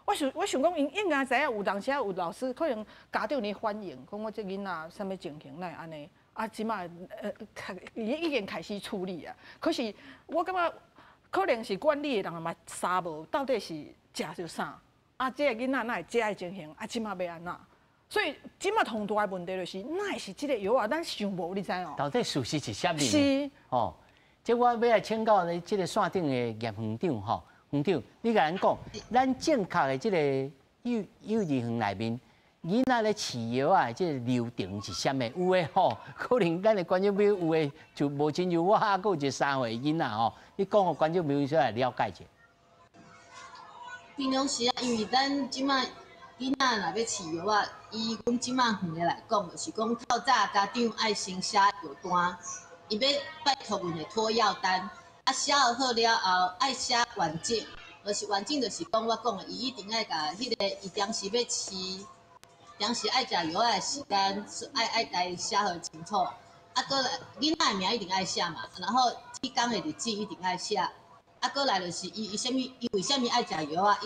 我想講，𪜶應該知影有當時有老師可能家長咧反映，講我這囡仔啥物情形，哪會按呢？啊，這馬已已經開始處理啊。可是我感覺可能是管理的人嘛查無，到底是食著啥？啊，這个囡仔哪會這个情形？啊，這馬欲按怎？所以這馬同大的問題就是，哪會是這個藥仔？咱想無，你知哦？到底事實是啥物？是哦，這我欲來請教咧，這個線頂的葉園長吼，園長，你共咱講，咱正確的這個幼兒園內面，囡仔咧飼藥仔，這個流程是啥物？有的吼，可能咱的觀眾朋友有的就無親像我，閣有一個3歲囡仔吼，你講予觀眾朋友小來了解者。平常時啊，因為咱這馬囡仔若欲飼藥仔，以阮這馬園的來講，就是講透早家長愛先寫藥單，伊欲拜託阮的託藥單，啊寫好了後愛寫完整，就是完整就是講我講的，伊一定愛共彼個伊當時欲飼，當時愛食藥仔的時間，愛共寫予清楚。啊，閣來囡仔的名一定愛寫嘛，然後彼工的日子一定愛寫。啊，閣來就是伊伊啥物，伊為啥物愛食藥仔？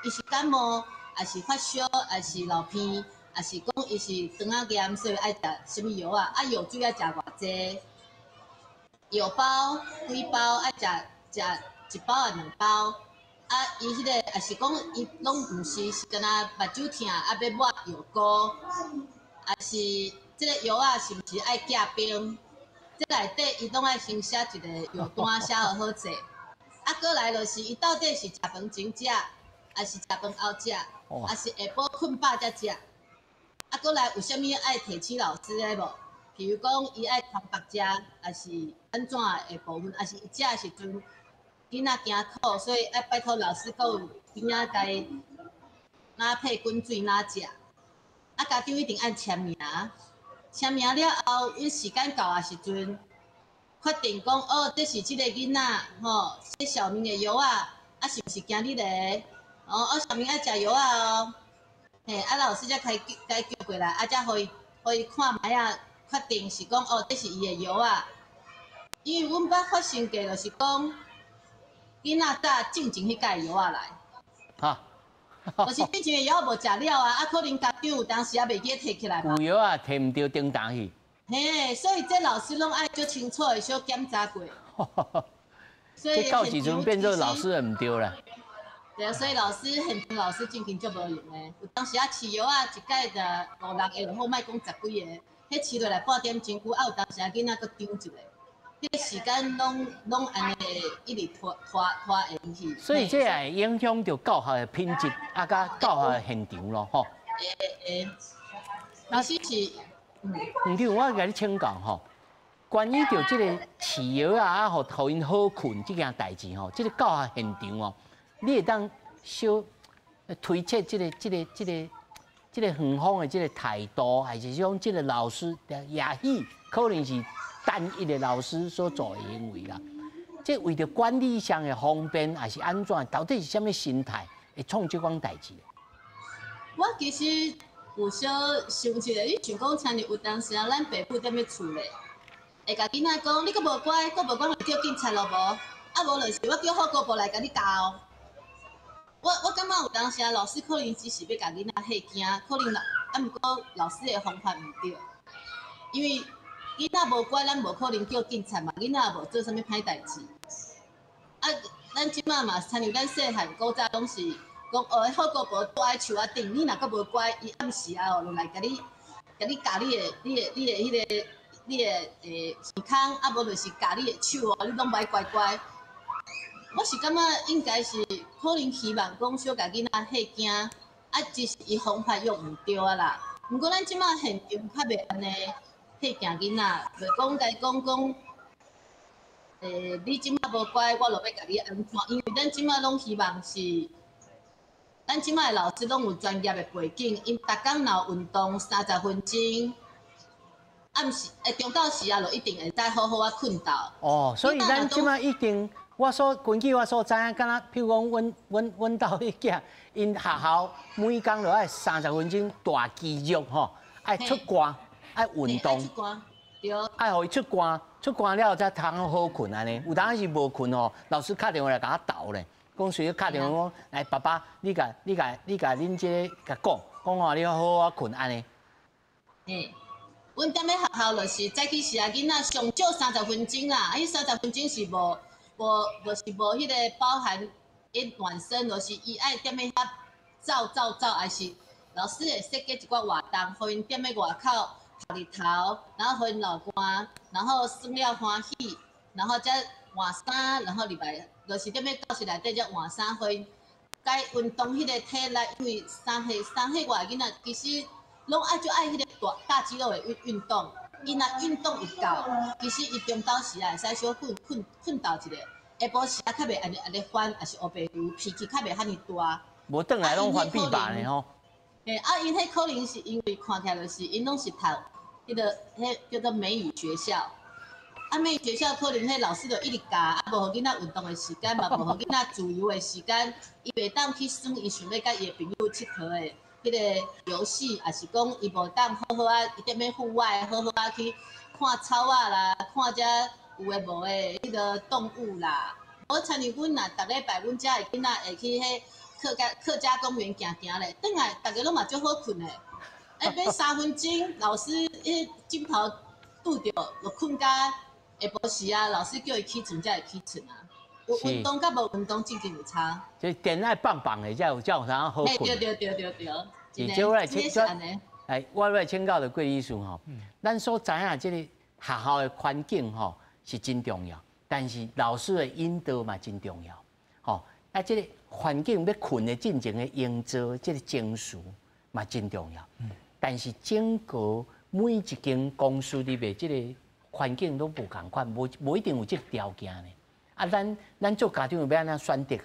伊是感冒，還是發燒，還是流鼻，還是講伊是腸仔炎，所以愛食啥物藥仔？啊，藥水愛食偌濟？藥包幾包？愛食食一包抑兩包？啊，伊彼個抑是講伊攏毋是是干焦目睭疼，啊欲抹藥膏，抑是這個藥仔是毋是愛寄冰？這內底伊攏愛先寫一個藥單，寫予好勢。啊，閣來就是伊到底是食飯前食，抑是食飯後食，抑是下晡睏飽才食？啊，閣來有啥物愛提醒老師的無？譬如講，伊愛空腹食，抑是按怎的部分，抑是伊食的時陣囡仔驚苦，所以愛拜託老師閣有邊仔共伊哪配滾水哪食。啊，家長一定愛簽名，簽名了後，阮時間到的時陣，決定講哦，這是這個囡仔吼，這小明的藥仔，啊是毋是今日的？哦，哦，小明愛食藥仔哦，嘿，啊老師才開共叫過來，啊才予伊看覓仔，確定是講哦，這是伊的藥仔。因為阮捌發生過，就是講囡仔帶進前彼屆藥仔來，哈，就是進前的藥仔無食了啊，啊可能家長有當時也袂記提起來嘛。舊藥仔提毋著叮當去。嘿，所以這老師攏愛足清楚的小檢查過。所以這到時陣變做老師的毋對啦。對啊，所以老師現場老師真經足無閒的，有當時啊飼藥仔一屆就五六個就好，莫講十幾個，彼飼落來半點鐘久，啊有當時啊囡仔閣張一個，彼個時間攏按呢一直拖拖拖延去。所以這會影響著教學的品質，啊，佮教學的現場咯，吼。會會，那是是。園長，我共你請教吼，關於著這個飼藥仔啊，予𪜶好睏這件代誌吼，這個教學現場哦，你會當小推測這個園方的這個態度，還是講這個老師，也許可能是單一的老師所做的行為啦。這為著管理上的方便，還是按怎？到底是啥物心態會創這款代誌？我其實有小想一下，你想講，親像有當時啊，咱爸母踮咧厝咧，會共囡仔講，你閣無乖，閣無乖，就叫警察咯無？啊無就是我叫副國部來共你教。我感覺有當時啊，老師可能只是欲共囡仔嚇驚，可能啊，毋過老師的方法毋對，因為囡仔無乖，咱無可能叫警察嘛，囡仔也無做啥物歹代誌。啊，咱這馬嘛，親像咱細漢古早攏是。講哦，副姑婆蹛佇樹仔頂，你若閣無乖，伊暗時啊哦，就來共你咬你的、你的、你的彼個、你的耳孔，啊無就是咬你的手哦，你攏欲乖乖。我是感覺應該是可能希望講小共囡仔嚇驚，啊，只是伊方法用毋對啊啦。毋過咱這馬現場較袂按呢嚇驚囡仔，袂講共伊講講，你這馬無乖，我就欲共你按怎？因為咱這馬攏希望是。咱這馬的老師攏有專業的背景，𪜶逐工若有運動30分鐘，暗時中晝時啊，就一定會使好好仔睏著。哦，所以咱這馬一定，我所根據我所知影，敢若譬如講，阮兜彼囝，𪜶學校每工就愛三十分鐘大肌肉吼，愛出汗，愛運動，對，愛予伊出汗，出汗了後才通好睏按呢。有當時無睏吼，老師敲電話來共我鬥咧。講隨敲電話講，來爸爸，你共恁這個共講，講話你好好仔睏按呢。嘿，阮踮咧學校就是早起時啊，囡仔上少三十分鐘啦，彼三十分鐘是無無，就是無彼個包含伊暖身，就是伊愛踮咧遐走走走，還是老师会设计一寡活动，予𪜶踮咧外口曝日头，然后予𪜶流汗，然后耍了欢喜，然后才换衫，然后入来，就是踮咧教室内底才换衫，予𪜶该运动彼个体力，因为3岁3岁外囡仔其实拢爱就爱彼个大大肌肉的运动，伊若运动有够，其实伊中昼时啊会使小困困困觉一下，下晡时啊较袂按呢按呢翻，抑是乌白牛脾气较袂遐尔大。无转来拢翻变吧呢吼。嘿，啊，𪜶彼可能是因为看起来就是𪜶拢是读彼个彼叫做美语学校，啊，美语学校可能彼老师就一直教，啊，无予囡仔运动的时间，嘛无予囡仔自由的时间，伊袂当去耍伊想欲佮伊的朋友𨑨迌的彼个游戏，抑是讲伊无当好好啊，伊踮咧户外好好啊去看草仔啦，看遮有的无的彼个动物啦。无亲像阮若逐礼拜阮遮的囡仔会去彼客家公园行行咧，转来逐家拢嘛足好睏的。欸，欲3分钟，老师彼枕头拄著就睏甲下晡时啊，老师叫伊起床才会起床啊。有运动佮无运动真正有差。这电爱放放的，才有啥好睏。对对对对对。是，这我来请教，哎，我来请教著贵医师吼，咱所知影这个学校的环境吼是真重要，但是老师的引导嘛真重要，吼。啊，这个环境欲睏的进前的营造，这个情绪嘛真重要。但是整个每一间公司里面，这个环境都无仝款，无一定有这个条件呢。啊，咱做家长欲按怎选择？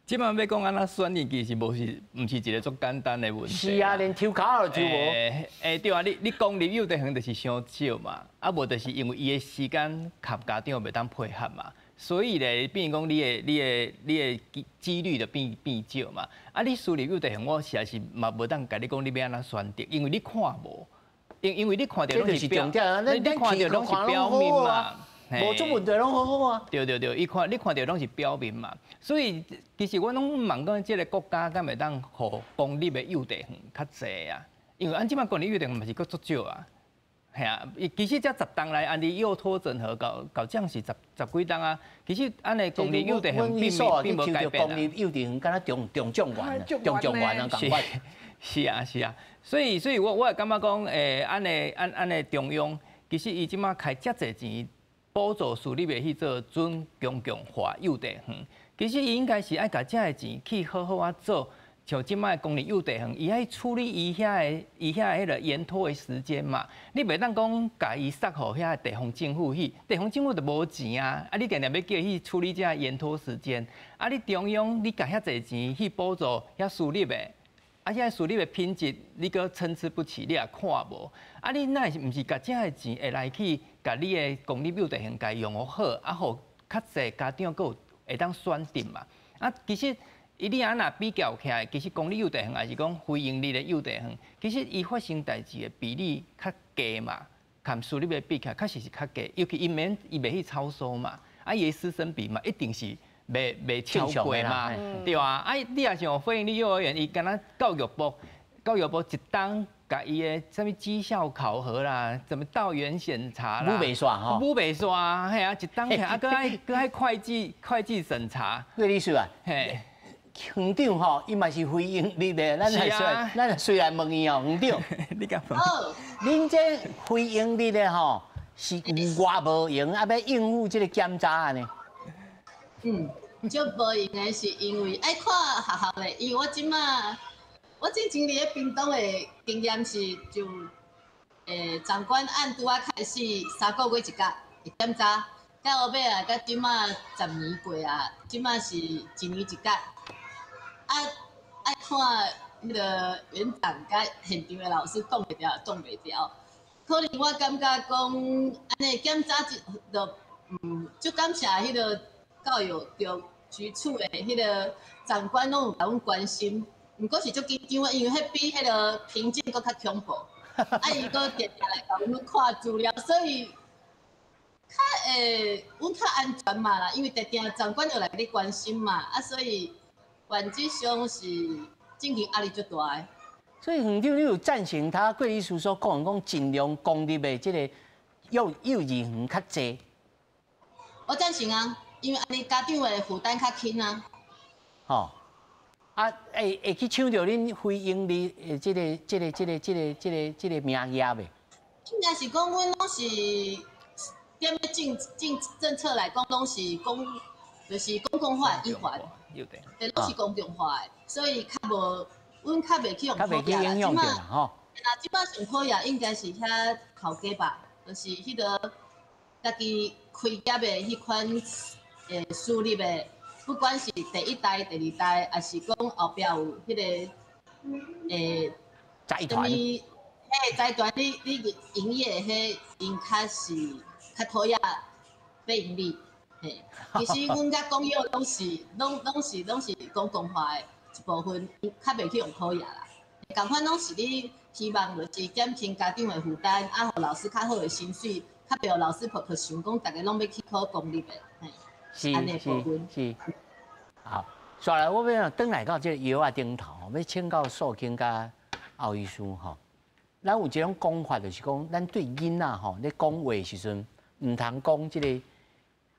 这摆欲讲按怎选择，其实无是，毋是一个足简单的问题。是啊，连抽跤都抽无。欸，对啊，你公立幼稚园就是伤少嘛，啊无就是因为伊的时间佮家长袂当配合嘛，所以咧，变讲你的几率就变少嘛。啊，你私立幼稚园，我实在是嘛无当共你讲你欲按怎选择，因为你看无，因为你看著拢是重点，你看著拢是表面嘛。无出问题拢好好啊。对对对，伊看你看著拢是表面嘛，所以其实我拢问讲，这个国家敢会当予公立的幼稚园较济啊？因为按这摆公立幼稚园嘛是阁足少啊，嘿啊，其实这十冬来按呢幼托整合到到这样是十几冬啊，其实按呢公立幼稚园并无改变。公立幼稚园敢若中中状元，中状元啊，仝款。是啊是啊，所以我会感觉讲，按呢按呢中央，其实伊这摆开遮济钱，补助私立的去做准公共化幼稚园，其实伊应该是爱共遮个钱去好好啊做，像这摆公立幼稚园，伊爱处理伊遐彼个延托的时间嘛。你袂当讲共伊塞予遐个地方政府去，地方政府就无钱啊。啊，你定定欲叫伊去处理这个延托时间，啊，你中央你共遐济钱去补助遐私立的。啊，遐私立的品质你阁参差不齐，你也看无。啊，你哪是毋是共遮个钱会来去共你的公立幼稚园共用好，啊，予较济家长阁有会当选择嘛？啊，其实伊你按若比较起来，其实公立幼稚园抑是讲非营利的幼稚园，其实伊发生代志的比例较低嘛，佮私立的比起来，确实是较低。尤其伊免伊袂去超收嘛，啊，伊的师生比嘛，一定是袂超过嘛，对啊，啊，你若像非营利幼儿园，伊敢若教育部一冬共伊的啥物绩效考核啦，什么到园检查啦，舞袂煞吼，舞袂煞，嘿啊，一冬啊，阁爱会计审查。贵律师啊，嘿，园长吼，伊嘛是非营利的，咱随来问伊哦，园长，你敢问？恁这非营利的吼，是有偌无闲啊，欲应付这个检查按呢？嗯，足无闲的是因为爱看学校的，因为我这摆我之前伫咧屏东的经验是就，长官案拄仔开始3个月一工会检查，到后尾啊，到这摆10年过啊，这摆是一年一工。啊，爱看彼个园长佮现场的老师挡袂牢，挡袂牢。可能我感觉讲，按呢检查一就，足感谢彼个教育局局处的彼个长官拢有共阮关心，毋过是足紧张的，因为彼比彼个评鉴阁较恐怖，啊，伊阁定定来共阮看资料，所以较会阮较安全嘛啦，因为定定长官就来共你关心嘛，啊，所以原则上是进前压力足大的。所以园长，你有赞成他贵律师所讲讲尽量公立的这个幼儿园较济？我赞成啊，因为按呢家长的负担较轻啊。吼。啊，會去搶著恁非營利的這個名額袂？應該是講，阮攏是踮咧政策來講，攏是公，就是公共化的一環，對，攏是公眾化的，所以較無，阮較袂去予較袂去影響著啦，吼。那這擺上討厭應該是遐頭家吧，就是彼個家己開業的彼款私立的，不管是第一代、第二代，抑是講後壁有彼個財團。嘿，財團你營業彼，𪜶較是較討厭非營利。嘿，其實阮佮公幼攏是公共化的一部分，較袂去予討厭啦。仝款攏是你希望就是減輕家長的負擔，啊，予老師較好的薪水，較袂予老師噗噗想講，逐家攏欲去考公立的，嘿，是是。好，煞來我欲轉來到這個藥仔頂頭，欲請教素卿佮後醫師吼。咱有一種講法，就是講，咱對囡仔吼咧講話時陣，毋通講這個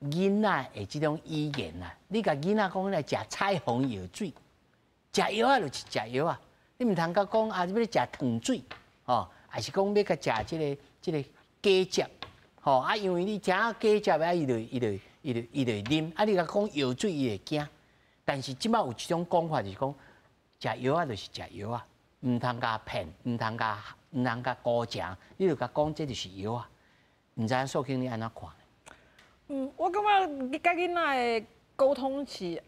囡仔的這種語言啊。你共囡仔講來食彩虹藥水，食藥仔就是食藥仔，你毋通共講啊，欲食糖水，吼，抑是講欲共食這個果汁，吼啊，因為你食果汁啊，伊就啉，啊，你共講藥水，伊會驚。但是這擺有一種講法，就是講食藥仔就是食藥仔，毋通共騙，毋通共姑食，你就共講這就是藥仔。毋知影素卿你按怎看？嗯，我感覺佮囡仔的溝通是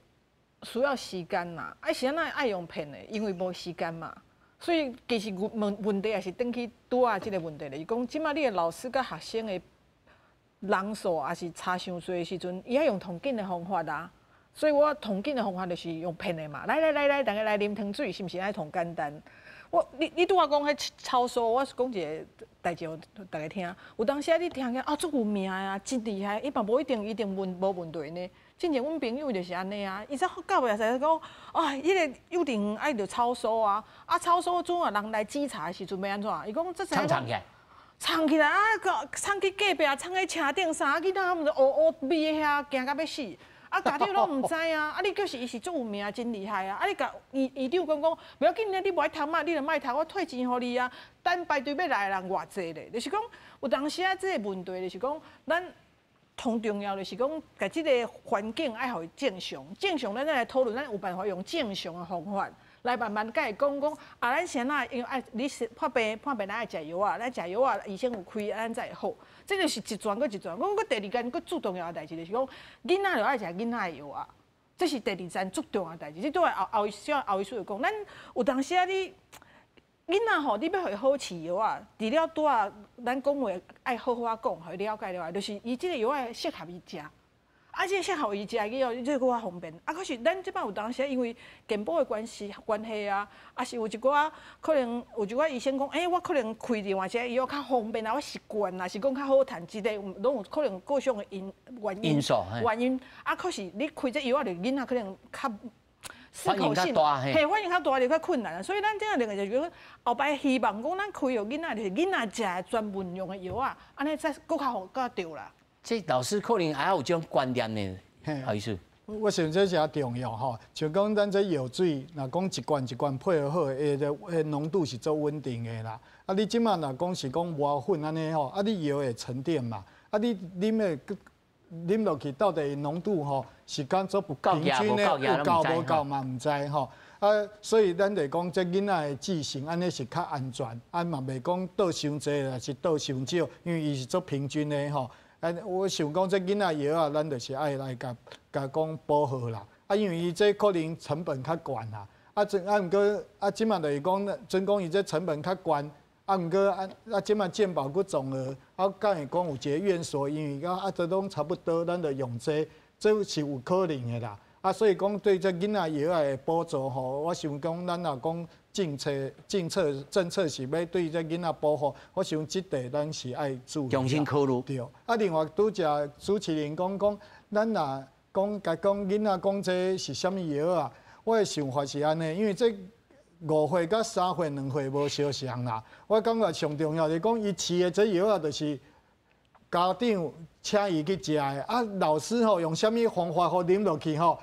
需要時間啦，啊是按怎愛用騙的，因為無時間嘛。所以其實問題也是轉去拄仔這個問題咧，是講這擺你的老師佮學生的人數也是差傷濟的時陣，伊愛用同緊的方法啊。所以我同緊的方法就是用騙的嘛。來來來來，逐家來啉糖水，是毋是按呢同簡單？你拄仔講彼超收，我講一个代誌予逐家聽。有當時啊，你聽起啊，足有名啊，真厲害，伊嘛無一定一定問無問題呢。進前阮朋友就是按呢啊，伊才到尾才講，啊，彼个幼稚園愛著超收啊，啊超收陣啊，人來稽查的時陣欲按怎？伊講這藏藏起來，藏起來啊，藏去隔壁，藏佇車頂啥，囡仔毋是烏烏覕佇遐，驚甲欲死。啊，家長攏毋知啊！啊，你就是伊是足有名，真厲害啊！啊，你共院長講講，無要緊咧，你無愛讀嘛，你就莫讀，我退錢予你啊。等排隊欲來的人偌濟咧，就是講有當時啊，這個問題就是講，咱同重要就是講，共這個環境愛予伊正常，正常咱再來討論，咱有辦法用正常的方法來慢慢共伊講講。啊，咱是按怎因為愛你是破病破病，咱愛食藥仔，咱食藥仔，醫生有開，咱才會好。這就是一轉閣一轉。我閣第二件閣最重要的代誌就是講，囡仔就愛食囡仔的藥仔，這是第二層足重要的代誌。這拄仔後後小後醫師有講，咱有當時啊，你囡仔吼，你欲予伊好飼藥仔，除了拄仔咱講話愛好好仔講，予伊了解了，就是伊這個藥仔適合伊食。啊，這個適合伊食的藥，這個閣較方便。啊，可是咱這擺有當時因為健保的關係啊，啊是有一寡可能有一寡醫生講，欸，我可能開另外一個藥較方便啊，我習慣啊，是講較好趁，這個攏有可能各種的原因因素原因。啊，可是你開這藥仔，就囡仔可能較適反應口性，較大嘿嘿，反應較大就較困難啊。所以咱這樣另外就是講，後擺希望講咱開予囡仔，就是囡仔食的專門用的藥仔，按呢才閣較好閣較對啦。這老師可能還有這種觀念呢，後醫師。我想這誠重要吼，像講咱這藥水，若講一罐一罐配合好，伊的濃度是足穩定的啦。啊，你這擺若講是講磨粉按呢吼，啊，你藥會沉澱嘛，啊，你啉的啉落去到底濃度吼是敢做平均的，有夠無夠嘛？毋知吼。啊，所以咱就講這囡仔的劑型按呢是較安全，啊嘛袂講倒傷濟，抑是倒傷少，因為伊是足平均的吼。啊，我想講這囡仔藥仔，咱就是愛來共共講保護啦。啊，因為伊這可能成本較懸啦。啊，這啊毋過啊，這擺就是講，準講伊這成本較懸，啊毋過啊啊，這擺健保閣綜合，啊，敢會講有一個院所，因為講啊，這攏差不多，咱就用這個，這是有可能的啦。啊，所以講對這囡仔藥仔的補助吼，我想講咱若講政策是欲對這囡仔保護，我想這塊咱是愛注意。重新考慮。對。啊，另外拄才主持人講講，咱若講共講囡仔講這是啥物藥仔，我的想法是按呢，因為這5歲佮3歲、2歲無相像啦。我感覺上重要是講，伊飼的這藥仔就是家長請伊去食的。啊，老師吼用啥物方法予啉落去吼？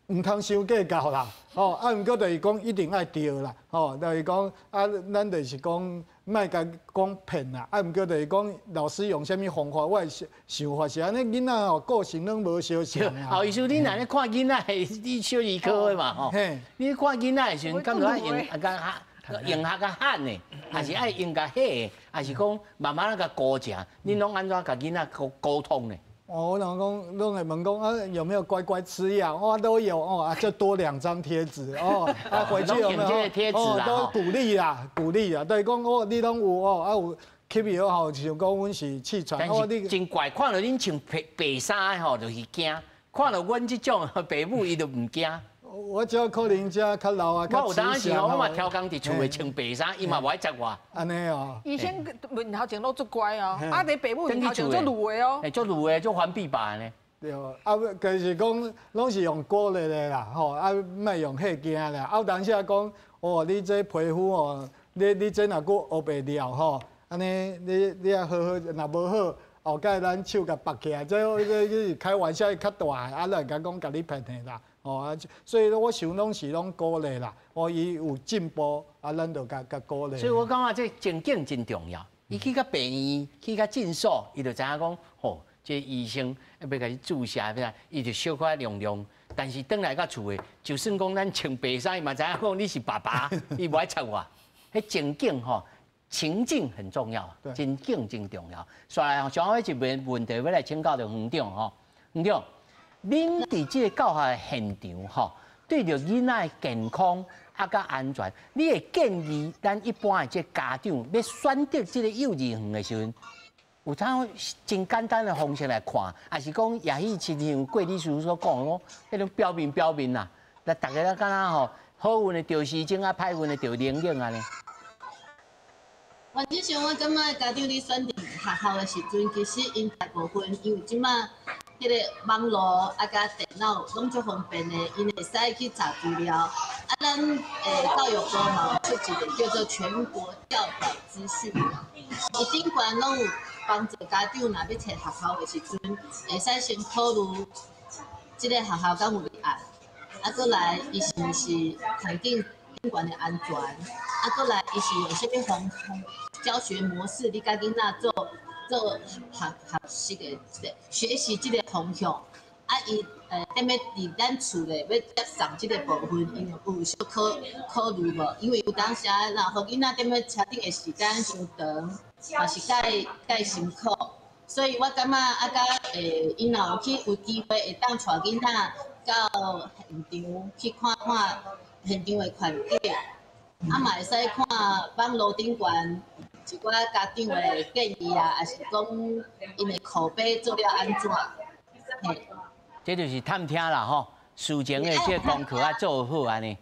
毋通傷計較啦，吼！啊，毋過就是講一定愛對啦，吼！就是講啊，咱就是講莫共講騙啦，啊，毋過就是講老師用啥物方法，我的想法是按呢，囡仔吼個性攏無相像啊。後醫師，你若咧看囡仔，你小兒科的嘛吼？你看囡仔的時陣，感覺愛用啊較用較較狠的，還是愛用較細的，還是講慢慢仔共顧者？恁攏按怎共囡仔溝溝通呢？哦，我老公攏會問講啊，有沒有乖乖吃藥？哦，都有哦，啊，就多兩張貼紙哦，啊，回去有沒有？哦，都鼓勵啦，鼓勵啦，對，講哦，你攏有哦，啊有吸藥吼，像講阮是氣喘。但是真怪，看著恁穿白白衫的吼，就是驚；看著阮這種爸母，伊就毋驚。我這可能這較老啊，我有當時吼，我嘛挑工佇厝內穿白衫，伊嘛無愛接我。按呢哦。醫生面頭前攏足乖哦，啊，佇爸母面頭前足魯的哦。欸，足魯的，足番比吧呢。對，啊，就是講攏是用鼓勵的啦，吼，啊，莫用嚇驚啦。啊，有當時啊講，哦，你這皮膚哦，你這若閣烏白了吼，按呢，你愛好好，若無好，後蓋咱手共縛起來，這是開玩笑較大，啊，咱會講共你騙的啦。哦啊，所以我想攏是攏鼓勵啦，哦，伊有進步，啊，咱就共共鼓勵。所以我感覺這情景真重要。伊去到病院，去到診所，伊就知影講，吼，這醫生欲共你注射，欲伊就小可量量。但是轉來到厝的，就算講咱穿白衫，伊嘛知影講你是爸爸，伊無愛插我。彼情景吼，情境很重要，情景真重要。煞來上後一個問題，欲來請教著園長吼，園長。恁佇這個教學現場吼，對著囡仔的健康啊佮安全，你會建議咱一般的這個家長欲選擇這個幼兒園的時陣，有通真簡單的方式來看，抑是講也許親像郭理事所講的講，彼種表面表面啦，那逐家攏敢若吼，好運的著時鐘啊，歹運的著冷影按呢。原則上，我感覺家長咧選擇學校的時陣，其實𪜶大部分因為這馬。彼個網路啊，佮電腦攏足方便的，𪜶會使去查資料。啊，咱教育部嘛有出一個叫做全國教保資訊網，伊頂懸攏有幫助家長，若欲揣學校的時陣，會使先考慮這個學校敢有入案，啊，閣來伊是毋是環境頂懸的安全，啊，閣來伊是用啥物方教學模式，咧共囡仔做。做學學習的這個學習這個方向，啊，伊踮咧佇咱厝內欲接送這個部分，𪜶有小考考慮無？因為有當時啊，若予囡仔踮咧車頂的時間傷長，嘛是較較辛苦。所以我感覺啊，佮𪜶若有去有機會會當帶囡仔到現場去看看現場的環境，啊嘛會使看網路頂懸。一寡家長的建議啊，抑是講𪜶的口碑做了按怎？嘿，這就是探聽啦吼，事前的這個功課愛做好按呢。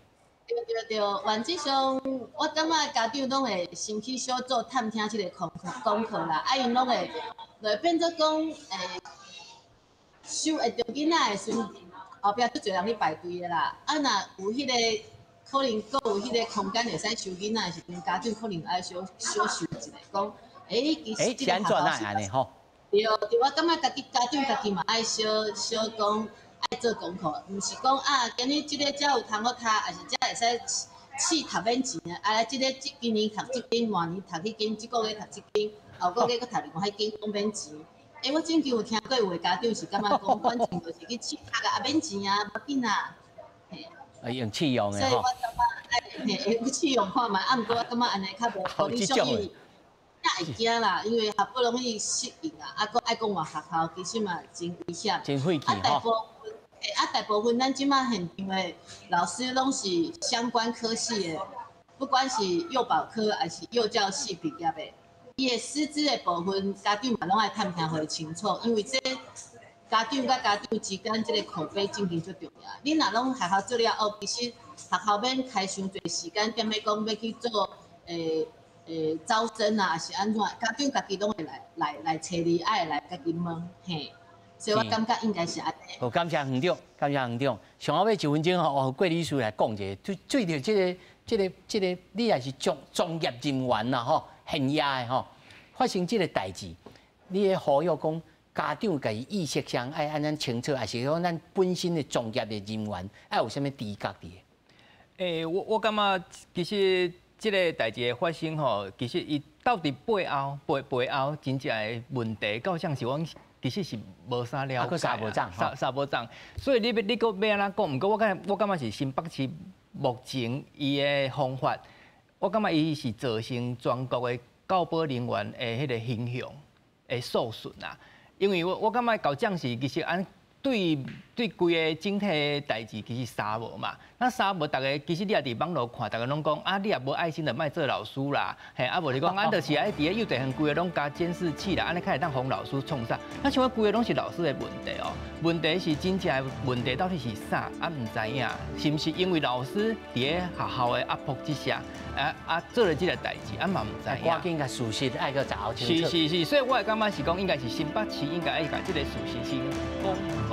對對對，原則上我感覺家長攏會先去小做探聽這個功課功課啦，啊，𪜶攏會就變做講收會著囡仔的時陣，後壁足濟人咧排隊的啦，啊，若有彼個。可能閣有彼個空間會使收囡仔的時陣，家長可能愛小小想一下，講，欸，其實這個學校是按呢吼。對對，我感覺家己家長家己嘛愛小小講，愛做功課，毋是講啊，今日這个遮有通好讀，抑是遮會使試讀免錢的，啊，這个這今年讀這間，明年讀彼間，這個月讀這間，後個月閣讀另外彼間，攏免錢。欸，我最近有聽過有的家長是感覺講，反正就是去試讀啊，免錢啊，無要緊啊。用試用的吼。所以我感覺愛會試用看覓，啊，毋過我感覺按呢較無可能，所以也會驚啦，因為好不容易適應啊，啊，閣愛講換學校，其實嘛真危險。真費氣啊，大部分，啊，大部分咱這馬現場的老師攏是相關科系的，不管是幼保科抑是幼教系畢業的，伊的師資的部分，家長嘛攏愛探聽予伊清楚，因為這家長佮家長之間這個口碑真正足重要。你若攏學校做了後，其實學校免開傷濟時間，踮咧講欲去做招生啊，抑是按怎，家長家己攏會來來來揣你，愛來家己問嘿。所以我感覺應該是按呢。好，感謝園長，感謝園長。上後尾一分鐘吼，予郭理事來講一下，對對著這個、這個、這個，你也是專專業人員啦吼，現役的吼，發生這個代誌，你會呼籲講。家長家己意識上愛按怎清楚，抑是講咱本身的專業的人員愛有啥物知覺佇？欸，我感覺其實這个代誌的發生吼，其實伊到底背後真正的問題，到啥是阮其實是無啥了解，三無總，三無總。所以你欲你閣欲按怎講？毋過我感覺是新北市目前伊的方法，我感覺伊是造成全國的教保人員的彼个形象的受損啊。因為我感覺校長是其實按對規個整體的代誌其實捎無嘛，那捎無，逐家其實你也佇網路看，逐家攏講啊，你也無愛心就莫做老師啦，嘿，啊無是講啊，就是愛佇咧幼稚園規个攏加監視器啦，按呢較會當予老師創啥？那像我規个攏是老師的問題哦，問題是真正的問題到底是啥？啊，毋知影，是毋是因為老師佇咧學校的壓迫之下，啊做了這个代誌，啊嘛毋知影。趕緊共事實愛閣查清楚。是是是，所以我會感覺是講，應該是新北市應該愛共這个事實先講。